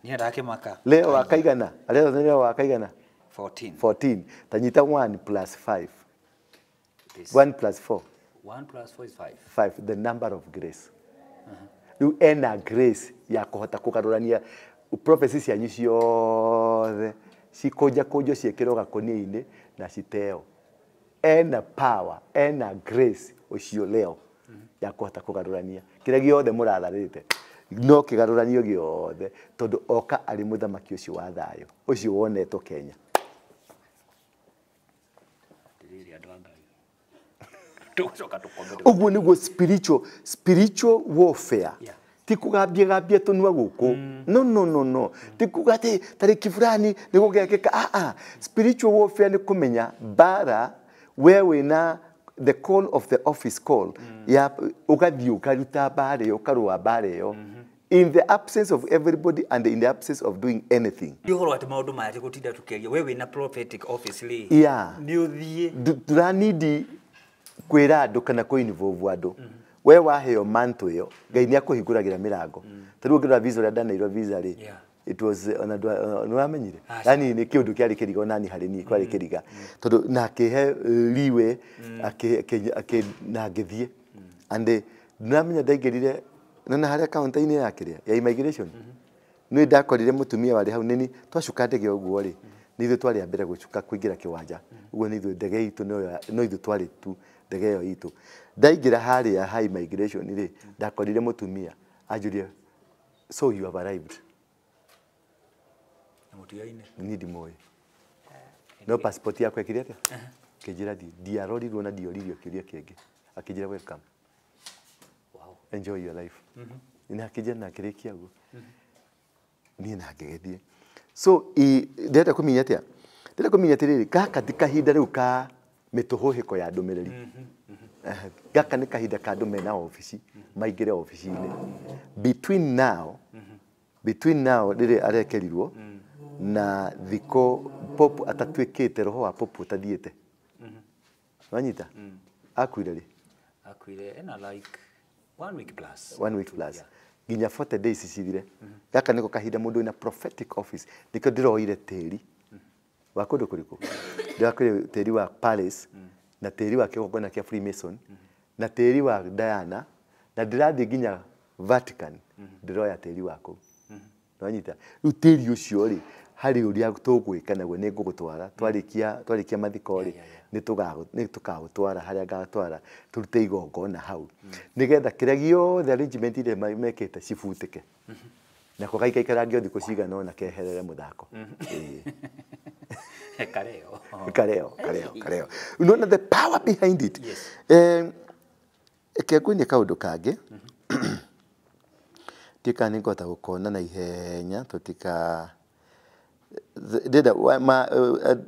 Speaker 2: Niĩ ndakĩmaka.
Speaker 1: Leo wa kaigana? Aretwo nĩ Leo wa kaigana?
Speaker 2: 14.
Speaker 1: 14. Tanyita 1 plus 5.
Speaker 2: This.
Speaker 1: 1 plus 4.
Speaker 2: 1 plus 4 is 5.
Speaker 1: 5, the number of grace. Rĩu ena grace ya kũhota kũgarũrania prophecy cianyu ciothe cikũnjakũnjwo ciĩkĩrwo gakũnia-inĩ na citeo. Ena power, ena grace ũcio Leo ya kũhota kũgarũrania kĩrĩa gĩothe mũratharĩte no kĩgarũranio gĩothe, tondũ oka arĩ mũthamaki ũcio wa thayũ ũcio wonetwo Kenya.
Speaker 2: Atĩrĩrĩ andũ a Ngai. Tũgũcoka tũkome.
Speaker 1: Ũguo nĩguo spiritual warfare.
Speaker 2: Yeah.
Speaker 1: Ti kũgambia gambia tũnua gũkũ. No, no, no, no. Ti kuga atĩ tarĩki fulani nĩ gũgekĩka. Ah, ah. Spiritual warfare nĩ kũmenya mbara we wĩna the call of the office call ya ũgathiĩ ũkaruta mbara ĩyo, ũkarũa mbara ĩyo in the absence of everybody and in the absence of doing anything.
Speaker 2: Nĩ ũhoro atĩ maũndũ maya ti gũtinda tũkĩaria, we wĩna prophetic office rĩ,
Speaker 1: Yeah.
Speaker 2: nĩ ũthiĩ
Speaker 1: Ndũranindi kwĩra andũ kana kũ involve andũ. We waheo mantle ĩyo, Ngai nĩ akũhingũragĩra mĩrango. Ta rĩu ũngĩrora visa ũrĩa ndaneirwo visa rĩ,
Speaker 2: Yeah.
Speaker 1: it was ona nĩ wamenyire?
Speaker 2: Aca.
Speaker 1: Yani nĩ kĩũndũ kĩarĩ kĩriga onani harĩ niĩ kwarĩ kĩriga. Tondũ na akĩhe liwe, na ngĩthiĩ. And ndĩramenya ndaingĩrire nona harĩa counter-inĩ ya kĩrĩa ya immigration. Nĩ ndakorire mũtumia warĩ hau nĩni twacuka ndege ũguo rĩ, nĩ ithuĩ twarĩ a mbere gũcuka kũingĩra kĩwanja. Ũguo nĩ ithuĩ ndege itũ no ithuĩ twarĩ tu ndege ĩyo itũ. Ndaingĩra harĩa ha immigration rĩ, ndakorire mũtumia anjũria, so you have arrived.
Speaker 2: Na mũtigaine.
Speaker 1: Niĩ ndimũĩ. No passport yakwa ĩkĩrĩ atĩa? Akĩnjĩra thiĩ. Ndiarorirwo na ndioririo kĩũria kĩngĩ. Akĩnjĩra welcome.
Speaker 2: Wow.
Speaker 1: Enjoy your life. Na akĩnjĩra na akĩrĩkia ũguo. Niĩ na ngĩgĩthiĩ. So ndĩrenda kũmenya atĩa? Ndĩrenda kũmenya atĩrĩrĩ, gaka ti kahinda rĩu ka mĩtũhũhĩko ya ndũmĩrĩri. Gaka nĩ kahinda ka andũ mena obici, maingĩre obici-inĩ. Between now rĩrĩa arekerirwo na thikũ Pope atatuĩkĩte, roho wa Pope ũtathiĩte. Wanyita? Akuire rĩ?
Speaker 2: Akuire ena like 1 week plus.
Speaker 1: 1 week plus. Nginya 40 days cithire. Gaka nĩko kahinda mũndũ wĩna prophetic office. Nĩkĩo ndĩroire tĩri wa kũndũ kũrĩkũ? Ndĩrakoire tĩri wa Palace na tĩri wa kĩgongona kĩa Freemason na tĩri wa Diana na ndĩrathiĩ nginya Vatican ndĩroya tĩri wa kũu. Nĩwanyita? Rĩu tĩri ũcio rĩ, harĩ ũrĩa tũgwĩka naguo nĩ ngũgũtwara twarĩkia mathiko rĩ, nĩ tũkagũtwara harĩa ngatwara tũrute igongona hau nĩgetha kĩrĩa gĩothe arrangement iria mekĩte cibutĩke nako gaikaikarange thikũ cigana ũna keherere mũthako.
Speaker 2: Kareo.
Speaker 1: Kareo, kareo, kareo. Unaona the power behind it.
Speaker 2: Yes.
Speaker 1: Reke ngũinie kaũndũ kangĩ. Ndiũĩ kana nĩngũhota gũkona na ihenya tũtika ndĩrenda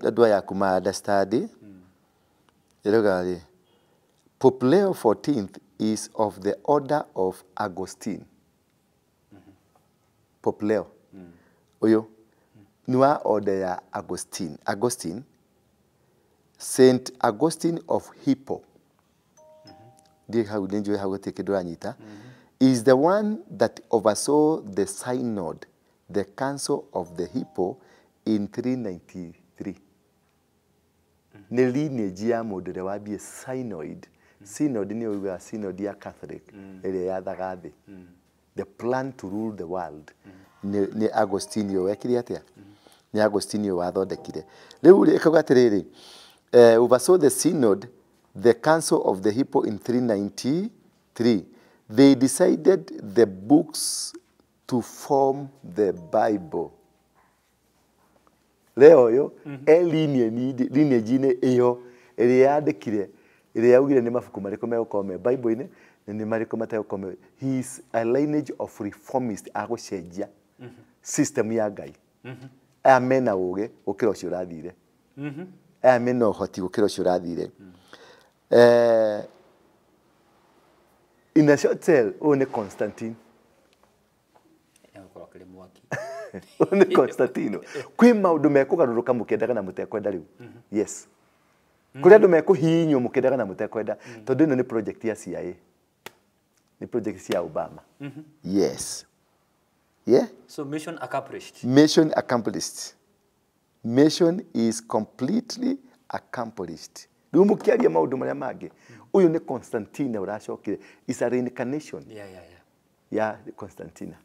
Speaker 1: andũ aya aku ma understand. Ĩrauga rĩ, Pope Leo XIV is of the order of Augustine. Pope Leo ũyũ nĩ wa order ya Augustine. Augustine, Saint Augustine of Hippo. Ndiũĩ hau nĩ njũĩ hau gũtirĩ kĩndũ ũranyita. Is the one that oversaw the synod, the council of the Hippo in 393. Nĩ lineage ya mũndũ ũrĩa wambie synod. Synod nĩ ũiguaga synod ya Catholic ĩrĩa yathaga thĩ. The plan to rule the world. Nĩ Augustine ũyũ wekire atĩa? Nĩ Augustine ũyũ wathondekire. Rĩu rĩ, ĩkauga atĩrĩrĩ, oversaw the synod, the council of the Hippo in 393. They decided the books to form the Bible. Leo ũyũ e lineage-inĩ ĩyo ĩrĩa yandĩkire, ĩrĩa yaugire nĩ mabuku marĩkũ megũkorwo me Bible-inĩ na nĩ marĩkũ mategũkorwo me. He is a lineage of reformist agũcenjia system ya Ngai. Aya mena ũgĩ gũkĩra ũcio ũrathire. Aya mena ũhoti gũkĩra ũcio ũrathire. In a short tale, ũyũ nĩ Constantine.
Speaker 2: Egũkorwo akĩrĩ mwaki.
Speaker 1: Ũyũ nĩ Constantino. Kwĩ maũndũ mekũgarũrũka mũkĩendaga na mũtekwenda rĩu. Yes. Kũrĩ andũ mekũhihinywo mũkĩendaga na mũtekwenda tondũ ĩno nĩ project ya CIA. Nĩ project cia Obama. Yes. Yeah?
Speaker 2: So mission accomplished.
Speaker 1: Mission accomplished. Mission is completely accomplished. Rĩu mũkĩaria maũndũ marĩa mangĩ, ũyũ nĩ Constantine ũracokire. Is a reincarnation ya Constantina.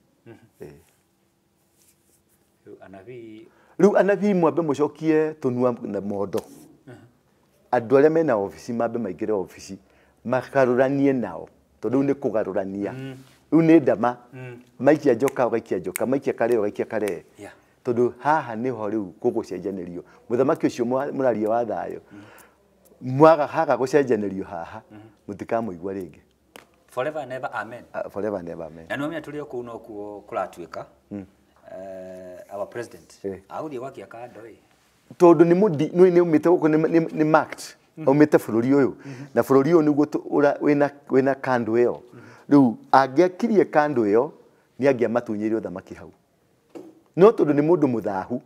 Speaker 2: Rĩu anabii
Speaker 1: Rĩu anabii mwambe mũcokie tũnua na mondo. Andũ arĩa mena obici mambe maingĩre obici makarũranie nao tondũ rĩu nĩ kũgarũrania. Rĩu nĩ ndama. Maikia njoka ũgaikia njoka, maikia karee ũgaikia karee. Tondũ haha nĩho rĩu gũgũcenjanĩrio. Mũthamaki ũcio mũraria wa thayũ. Mwaga haga gũcenjanĩrio haha, mũtikamũigua rĩngĩ.
Speaker 2: Forever and ever, amen.
Speaker 1: Forever and ever, amen.
Speaker 2: Na nĩwamenya tũrĩ o kũu nokuo kũratuĩka. Our president agũthiĩ gwakia kando ĩ.
Speaker 1: Tondũ nĩ mũndi nĩ umĩte gũkũ nĩ marked. Aumĩte bũrũri ũyũ. Na bũrũri ũyũ nĩguo wĩna kando ĩyo. Rĩu angĩakirie kando ĩyo nĩ angĩamatunyĩire ũthamaki hau. No tondũ nĩ mũndũ mũthahu,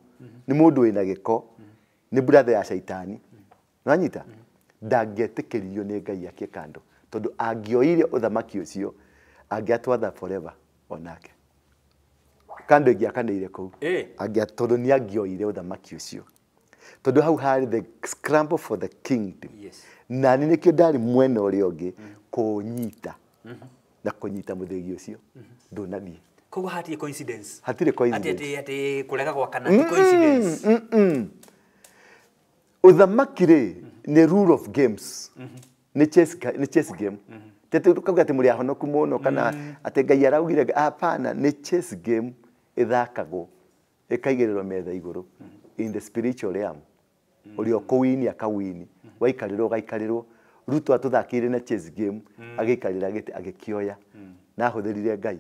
Speaker 1: nĩ mũndũ wĩna gĩko, nĩ brother ya caitani. Nĩwanyita? Ndangĩetĩkĩririo nĩ Ngai akie kando. Tondũ angĩoire ũthamaki ũcio, angĩatwatha forever onake. Kando ĩngĩakanĩire kũu. Tondũ nĩ angĩoire ũthamaki ũcio. Tondũ hau harĩ the scramble for the kingdom. Na nĩ nĩkĩo ndarĩ mwena ũrĩa ũngĩ kũnyita na kũnyita mũthĩgi ũcio ndũnathiĩ.
Speaker 2: Koguo hatirĩ coincidence.
Speaker 1: Hatirĩ coincidence.
Speaker 2: Atĩ kũrega gwakana ti coincidence.
Speaker 1: Ũthamaki rĩ nĩ rule of games. Nĩ chess game. Tete tukauga atĩ mũrĩ ahonoku mũno kana atĩ Ngai araugire, hapana, nĩ chess game ĩthakagwo ĩkaigĩrĩrwo metha igũrũ in the spiritual realm. Ũrĩa ũkũwini akawini, waikarĩrwo ũgaikarĩrwo. Ruto atũthakĩire na chess game agĩikarĩra gĩtĩ agĩkĩoya na ahũthĩrire Ngai.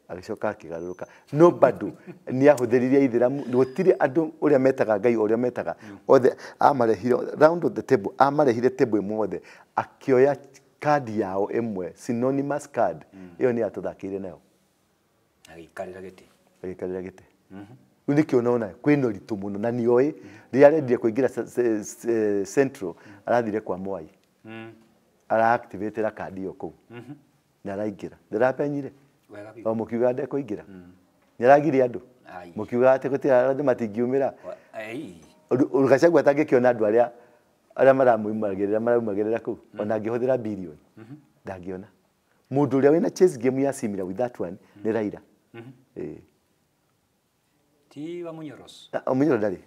Speaker 1: Agĩcoka akĩgarũrũka. No bado nĩ ahũthĩrire Ithĩramu, gũtirĩ andũ ũrĩa metaga Ngai ũrĩa metaga othe amarehire round of the table, amarehire table ĩmwe othe akĩoya kandi yao ĩmwe synonymous card ĩyo nĩ atũthakĩire nayo
Speaker 2: agĩikarĩra gĩtĩ.
Speaker 1: Agĩikarĩra gĩtĩ. Rĩu nĩkĩo ũrona kwĩna ũritũ mũno na nĩoĩ rĩrĩa arendire kũingĩra Central arathire kwa Mwai. Ara-activate-ra kandi ĩyo kũu. Na araingĩra. Ndĩrapenyire. O mũkiuga ndekũingĩra. Nĩ aragiria andũ. Mũkiuga atĩ gũtirĩ andũ matingiumĩra. Gachagua atangĩkĩona andũ arĩa maramumagĩrĩra maraumagĩrĩra kũu ona angĩhũthĩra billion ndangĩona. Mũndũ ũrĩa wĩna chess game ya similar with that one nĩ Raila. Ĩĩ.
Speaker 2: Ti wa Munyoros.
Speaker 1: Wamunyoro ndarĩ.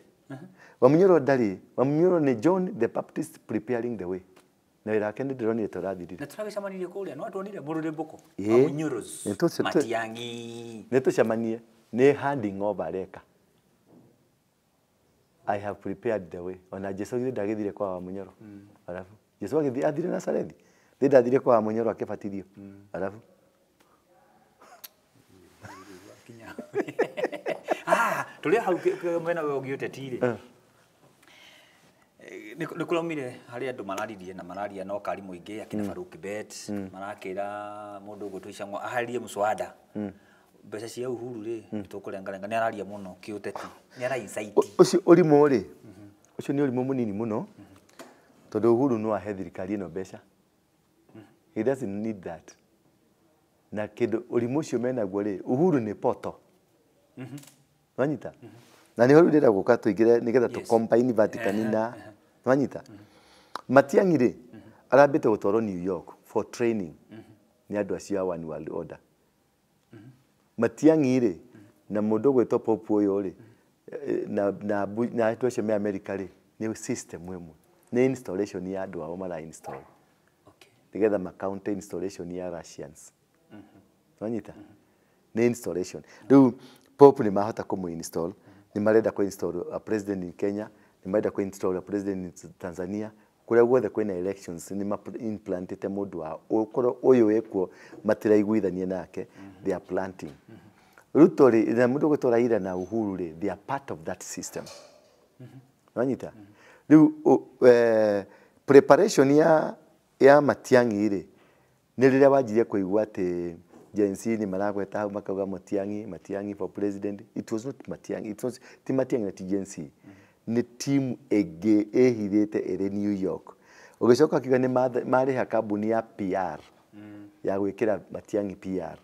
Speaker 1: Wamunyoro ndarĩ. Wamunyoro nĩ John the Baptist preparing the way. Na wĩra wake nĩ ndĩronire ta ũrathirire.
Speaker 2: Na tũragĩcemanirie kũrĩa, no tuonire mũrũrĩmbũko.
Speaker 1: Ĩĩ.
Speaker 2: Wa Munyoros.
Speaker 1: Nĩ
Speaker 2: Matiang'i.
Speaker 1: Nĩ tũcemanie, nĩ handing over areka. I have prepared the way. Ona Jesu githĩ ndagĩthire kwa Wamunyoro. Alafu Jesu agĩthiĩ athire Nazarethi. Thĩ ndathire kwa Wamunyoro akĩbatithio. Alafu
Speaker 2: Kinya. Tũrĩ hau mwena wa ũngĩ ũteti rĩ. Nĩ kũraumire harĩ andũ mararirie na mararia no kari mũingĩ akina Farouk Kibet marakĩra mũndũ ũgwĩtwo Icang'wa aharĩrie mũswada. Mbeca cia Uhuru rĩ tũkũrengarenga, nĩ araria mũno kĩũteti, nĩ ara incite.
Speaker 1: Ũcio ũrimũ rĩ, ũcio nĩ ũrimũ mũnini mũno, tondũ Uhuru no ahe thirikari ĩno mbeca. He doesn't need that. Na kĩndũ ũrimũ ũcio menaguo rĩ, Uhuru nĩ poto. Wanyita? Na nĩho rĩu ndĩrenda gũka tũingĩre nĩgetha tũ combine Vatican na wanyita? Matiang'i rĩ, arambĩte gũtwarwo New York for training nĩ andũ acio a One World Order. Matiang'i rĩ, na mũndũ ũgwĩtwo Pope ũyũ rĩ, na andũ acio me America rĩ, nĩ system ĩmwe. Nĩ installation ya andũ ao mara install. Nĩgetha ma counter installation ya Russians. Wanyita? Nĩ installation. Rĩu Pope nĩ mahota kũmũ install, nĩ marenda kũ install a president in Kenya, nĩ marenda kũ install a president in Tanzania, kũrĩa guothe kwĩna elections nĩ ma implantĩte mũndũ wao. Ũkorwo ũyũ wĩkuo matiraiguithania nake, they are planting. Ruto rĩ, na mũndũ ũgwĩtwo Raila na Uhuru rĩ, they are part of that system. Wanyita? Rĩu preparation ya Matiang'i rĩ, nĩ rĩrĩa wanjirie kũigua atĩ Gen Z nĩ maragweta hau makauga Matiang'i, Matiang'i for president. It was not Matiang'i, it was ti Matiang'i na ti Gen Z. Nĩ team ĩngĩ ĩhithĩte ĩrĩ New York. Ũgĩcoka ũkiuga nĩ marĩha kambuni ya PR ya gwĩkĩra Matiang'i PR,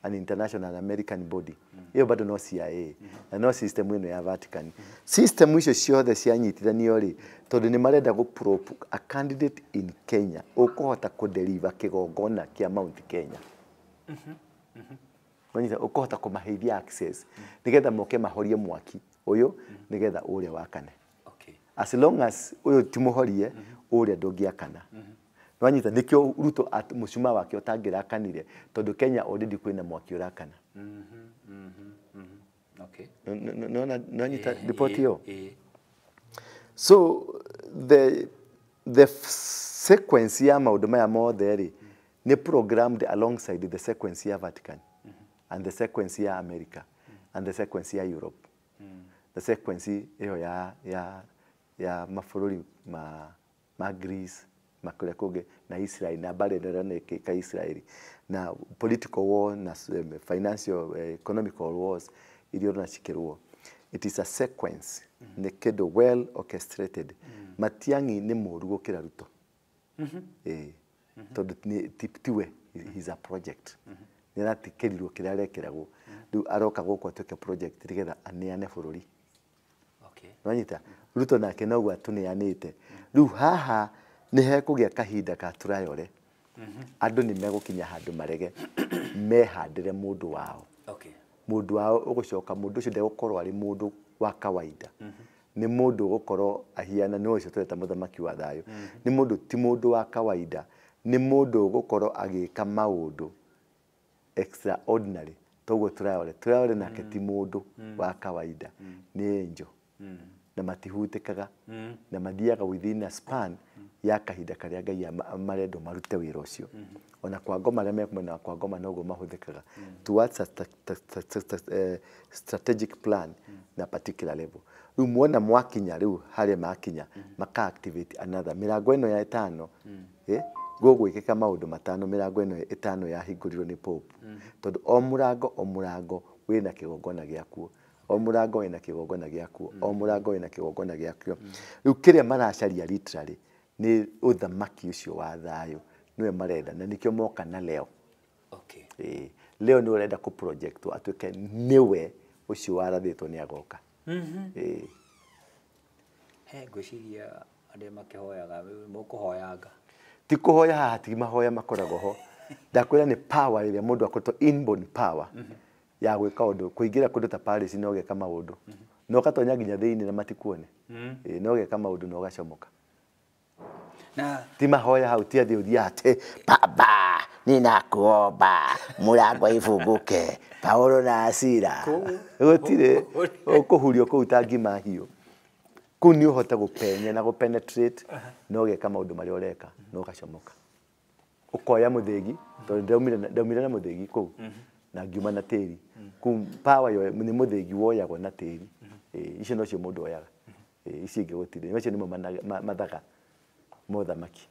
Speaker 1: an international American body. Ĩyo bado no CIA na no system ĩno ya Vatican. System icio ciothe cianyitithanio rĩ, tondũ nĩ marenda gũ prop a candidate in Kenya ũkũhota kũ deliver kĩgongona kĩa Mount Kenya. Wanyita, ũkũhota kũmaheithia access nĩgetha moke mahorie mwaki ũyũ nĩgetha ũrĩa wakane. As long as ũyũ ti mũhorie, ũrĩa ndũngĩakana. Wanyita, nĩkĩo Ruto mũcumaa wake ũtangĩrakanire, tondũ Kenya already kwĩna mwaki ũrakana. Nonyita ripoti ĩyo? So the sequence ya maũndũ maya mothe rĩ, nĩ programmed alongside the sequence ya Vatican and the sequence ya America and the sequence ya Europe. The sequence ĩyo ya mabũrũri ma Greece, ma kũrĩa kũngĩ na Israel, na mbara ĩno ĩroneka Israel, na political war na financial economical wars iria ũrona cikĩrũo. It is a sequence, nĩ kĩndũ well orchestrated. Matiang'i nĩ mũũru gũkĩra Ruto. Tondũ tiwe, he is a project. Nĩ aratikĩrirwo kĩrĩa arekeragwo. Rĩu aroka gũkũ atuĩke project nĩgetha aneane bũrũri. Wanyita? Ruto nake noguo atũneanĩte. Rĩu haha nĩ hekũgĩa kahinda ka tũrayore. Andũ nĩ megũkinya handũ marege mehandĩre mũndũ wao. Mũndũ wao ũgũcoka, mũndũ ũcio ndegũkorwo arĩ mũndũ wa kawaida. Nĩ mũndũ ũgũkorwo ahiana nĩ ũcio tũreta mũthamaki wa thayũ. Nĩ mũndũ ti mũndũ wa kawaida, nĩ mũndũ ũgũkorwo agĩka maũndũ extraordinary. Toguo tũrayore, tũrayore nake ti mũndũ wa kawaida, nĩ angel. Na matihutĩkaga, na mathiaga within a span ya kahinda karĩa Ngai marendwo marute wĩra ũcio. Ona kwa ngoma arĩa me mwena wa kwa ngoma noguo mahũthĩkaga towards a strategic plan na particular level. Rĩu muona mwakinya rĩu harĩa makinya, maka activate another mĩrango ĩno ya ĩtano, gũgwĩkĩka maũndũ matano mĩrango ĩno ĩtano yahingũrirwo nĩ Pope. Tondũ o mũrango o mũrango wĩna kĩgongona gĩakuo, o mũrango wĩna kĩgongona gĩakuo, o mũrango wĩna kĩgongona gĩakuo. Rĩu kĩrĩa maracaria literally nĩ ũthamaki ũcio wa thayũ, nĩwe marenda, na nĩkĩo moka na Leo. Leo nĩwe ũrenda kũ project atuĩke nĩwe ũcio warathĩtwo nĩ agoka.
Speaker 2: He ngwĩciria arĩa makĩhoyaga mũkũhoyanga.
Speaker 1: Ti kũhoya haha, ti mahoya makoragwo ho. Ndakwĩra nĩ power ĩrĩa mũndũ akoretwo inborn power. Ya gwĩka ũndũ kũingĩra kũndũ ta Paris no geka maũndũ na ũgatonya nginya thĩinĩ na matikuone. Ĩĩ, no geka maũndũ na ũgacomoka.
Speaker 2: Na
Speaker 1: ti mahoya hau ti atĩ ũthiĩ atĩ baba ninakuomba mũrango ifunguke Paulo na Sila gũtirĩ ũkũhurio kũu ta ngima hiũ. Kũu nĩ ũhote gũpenya na gũpenetrate na ũgeka maũndũ marĩa ũreka na ũgacomoka. Ũkoya mũthĩgi tondũ ndaumire na mũthĩgi kũu na ngiuma na tĩri. Kũu power yo nĩ mũthĩgi woyagwo na tĩri. Icio nocio mũndũ oyaga. Icio ingĩ gũtirĩ. Macio nĩmo mathaga mothamaki.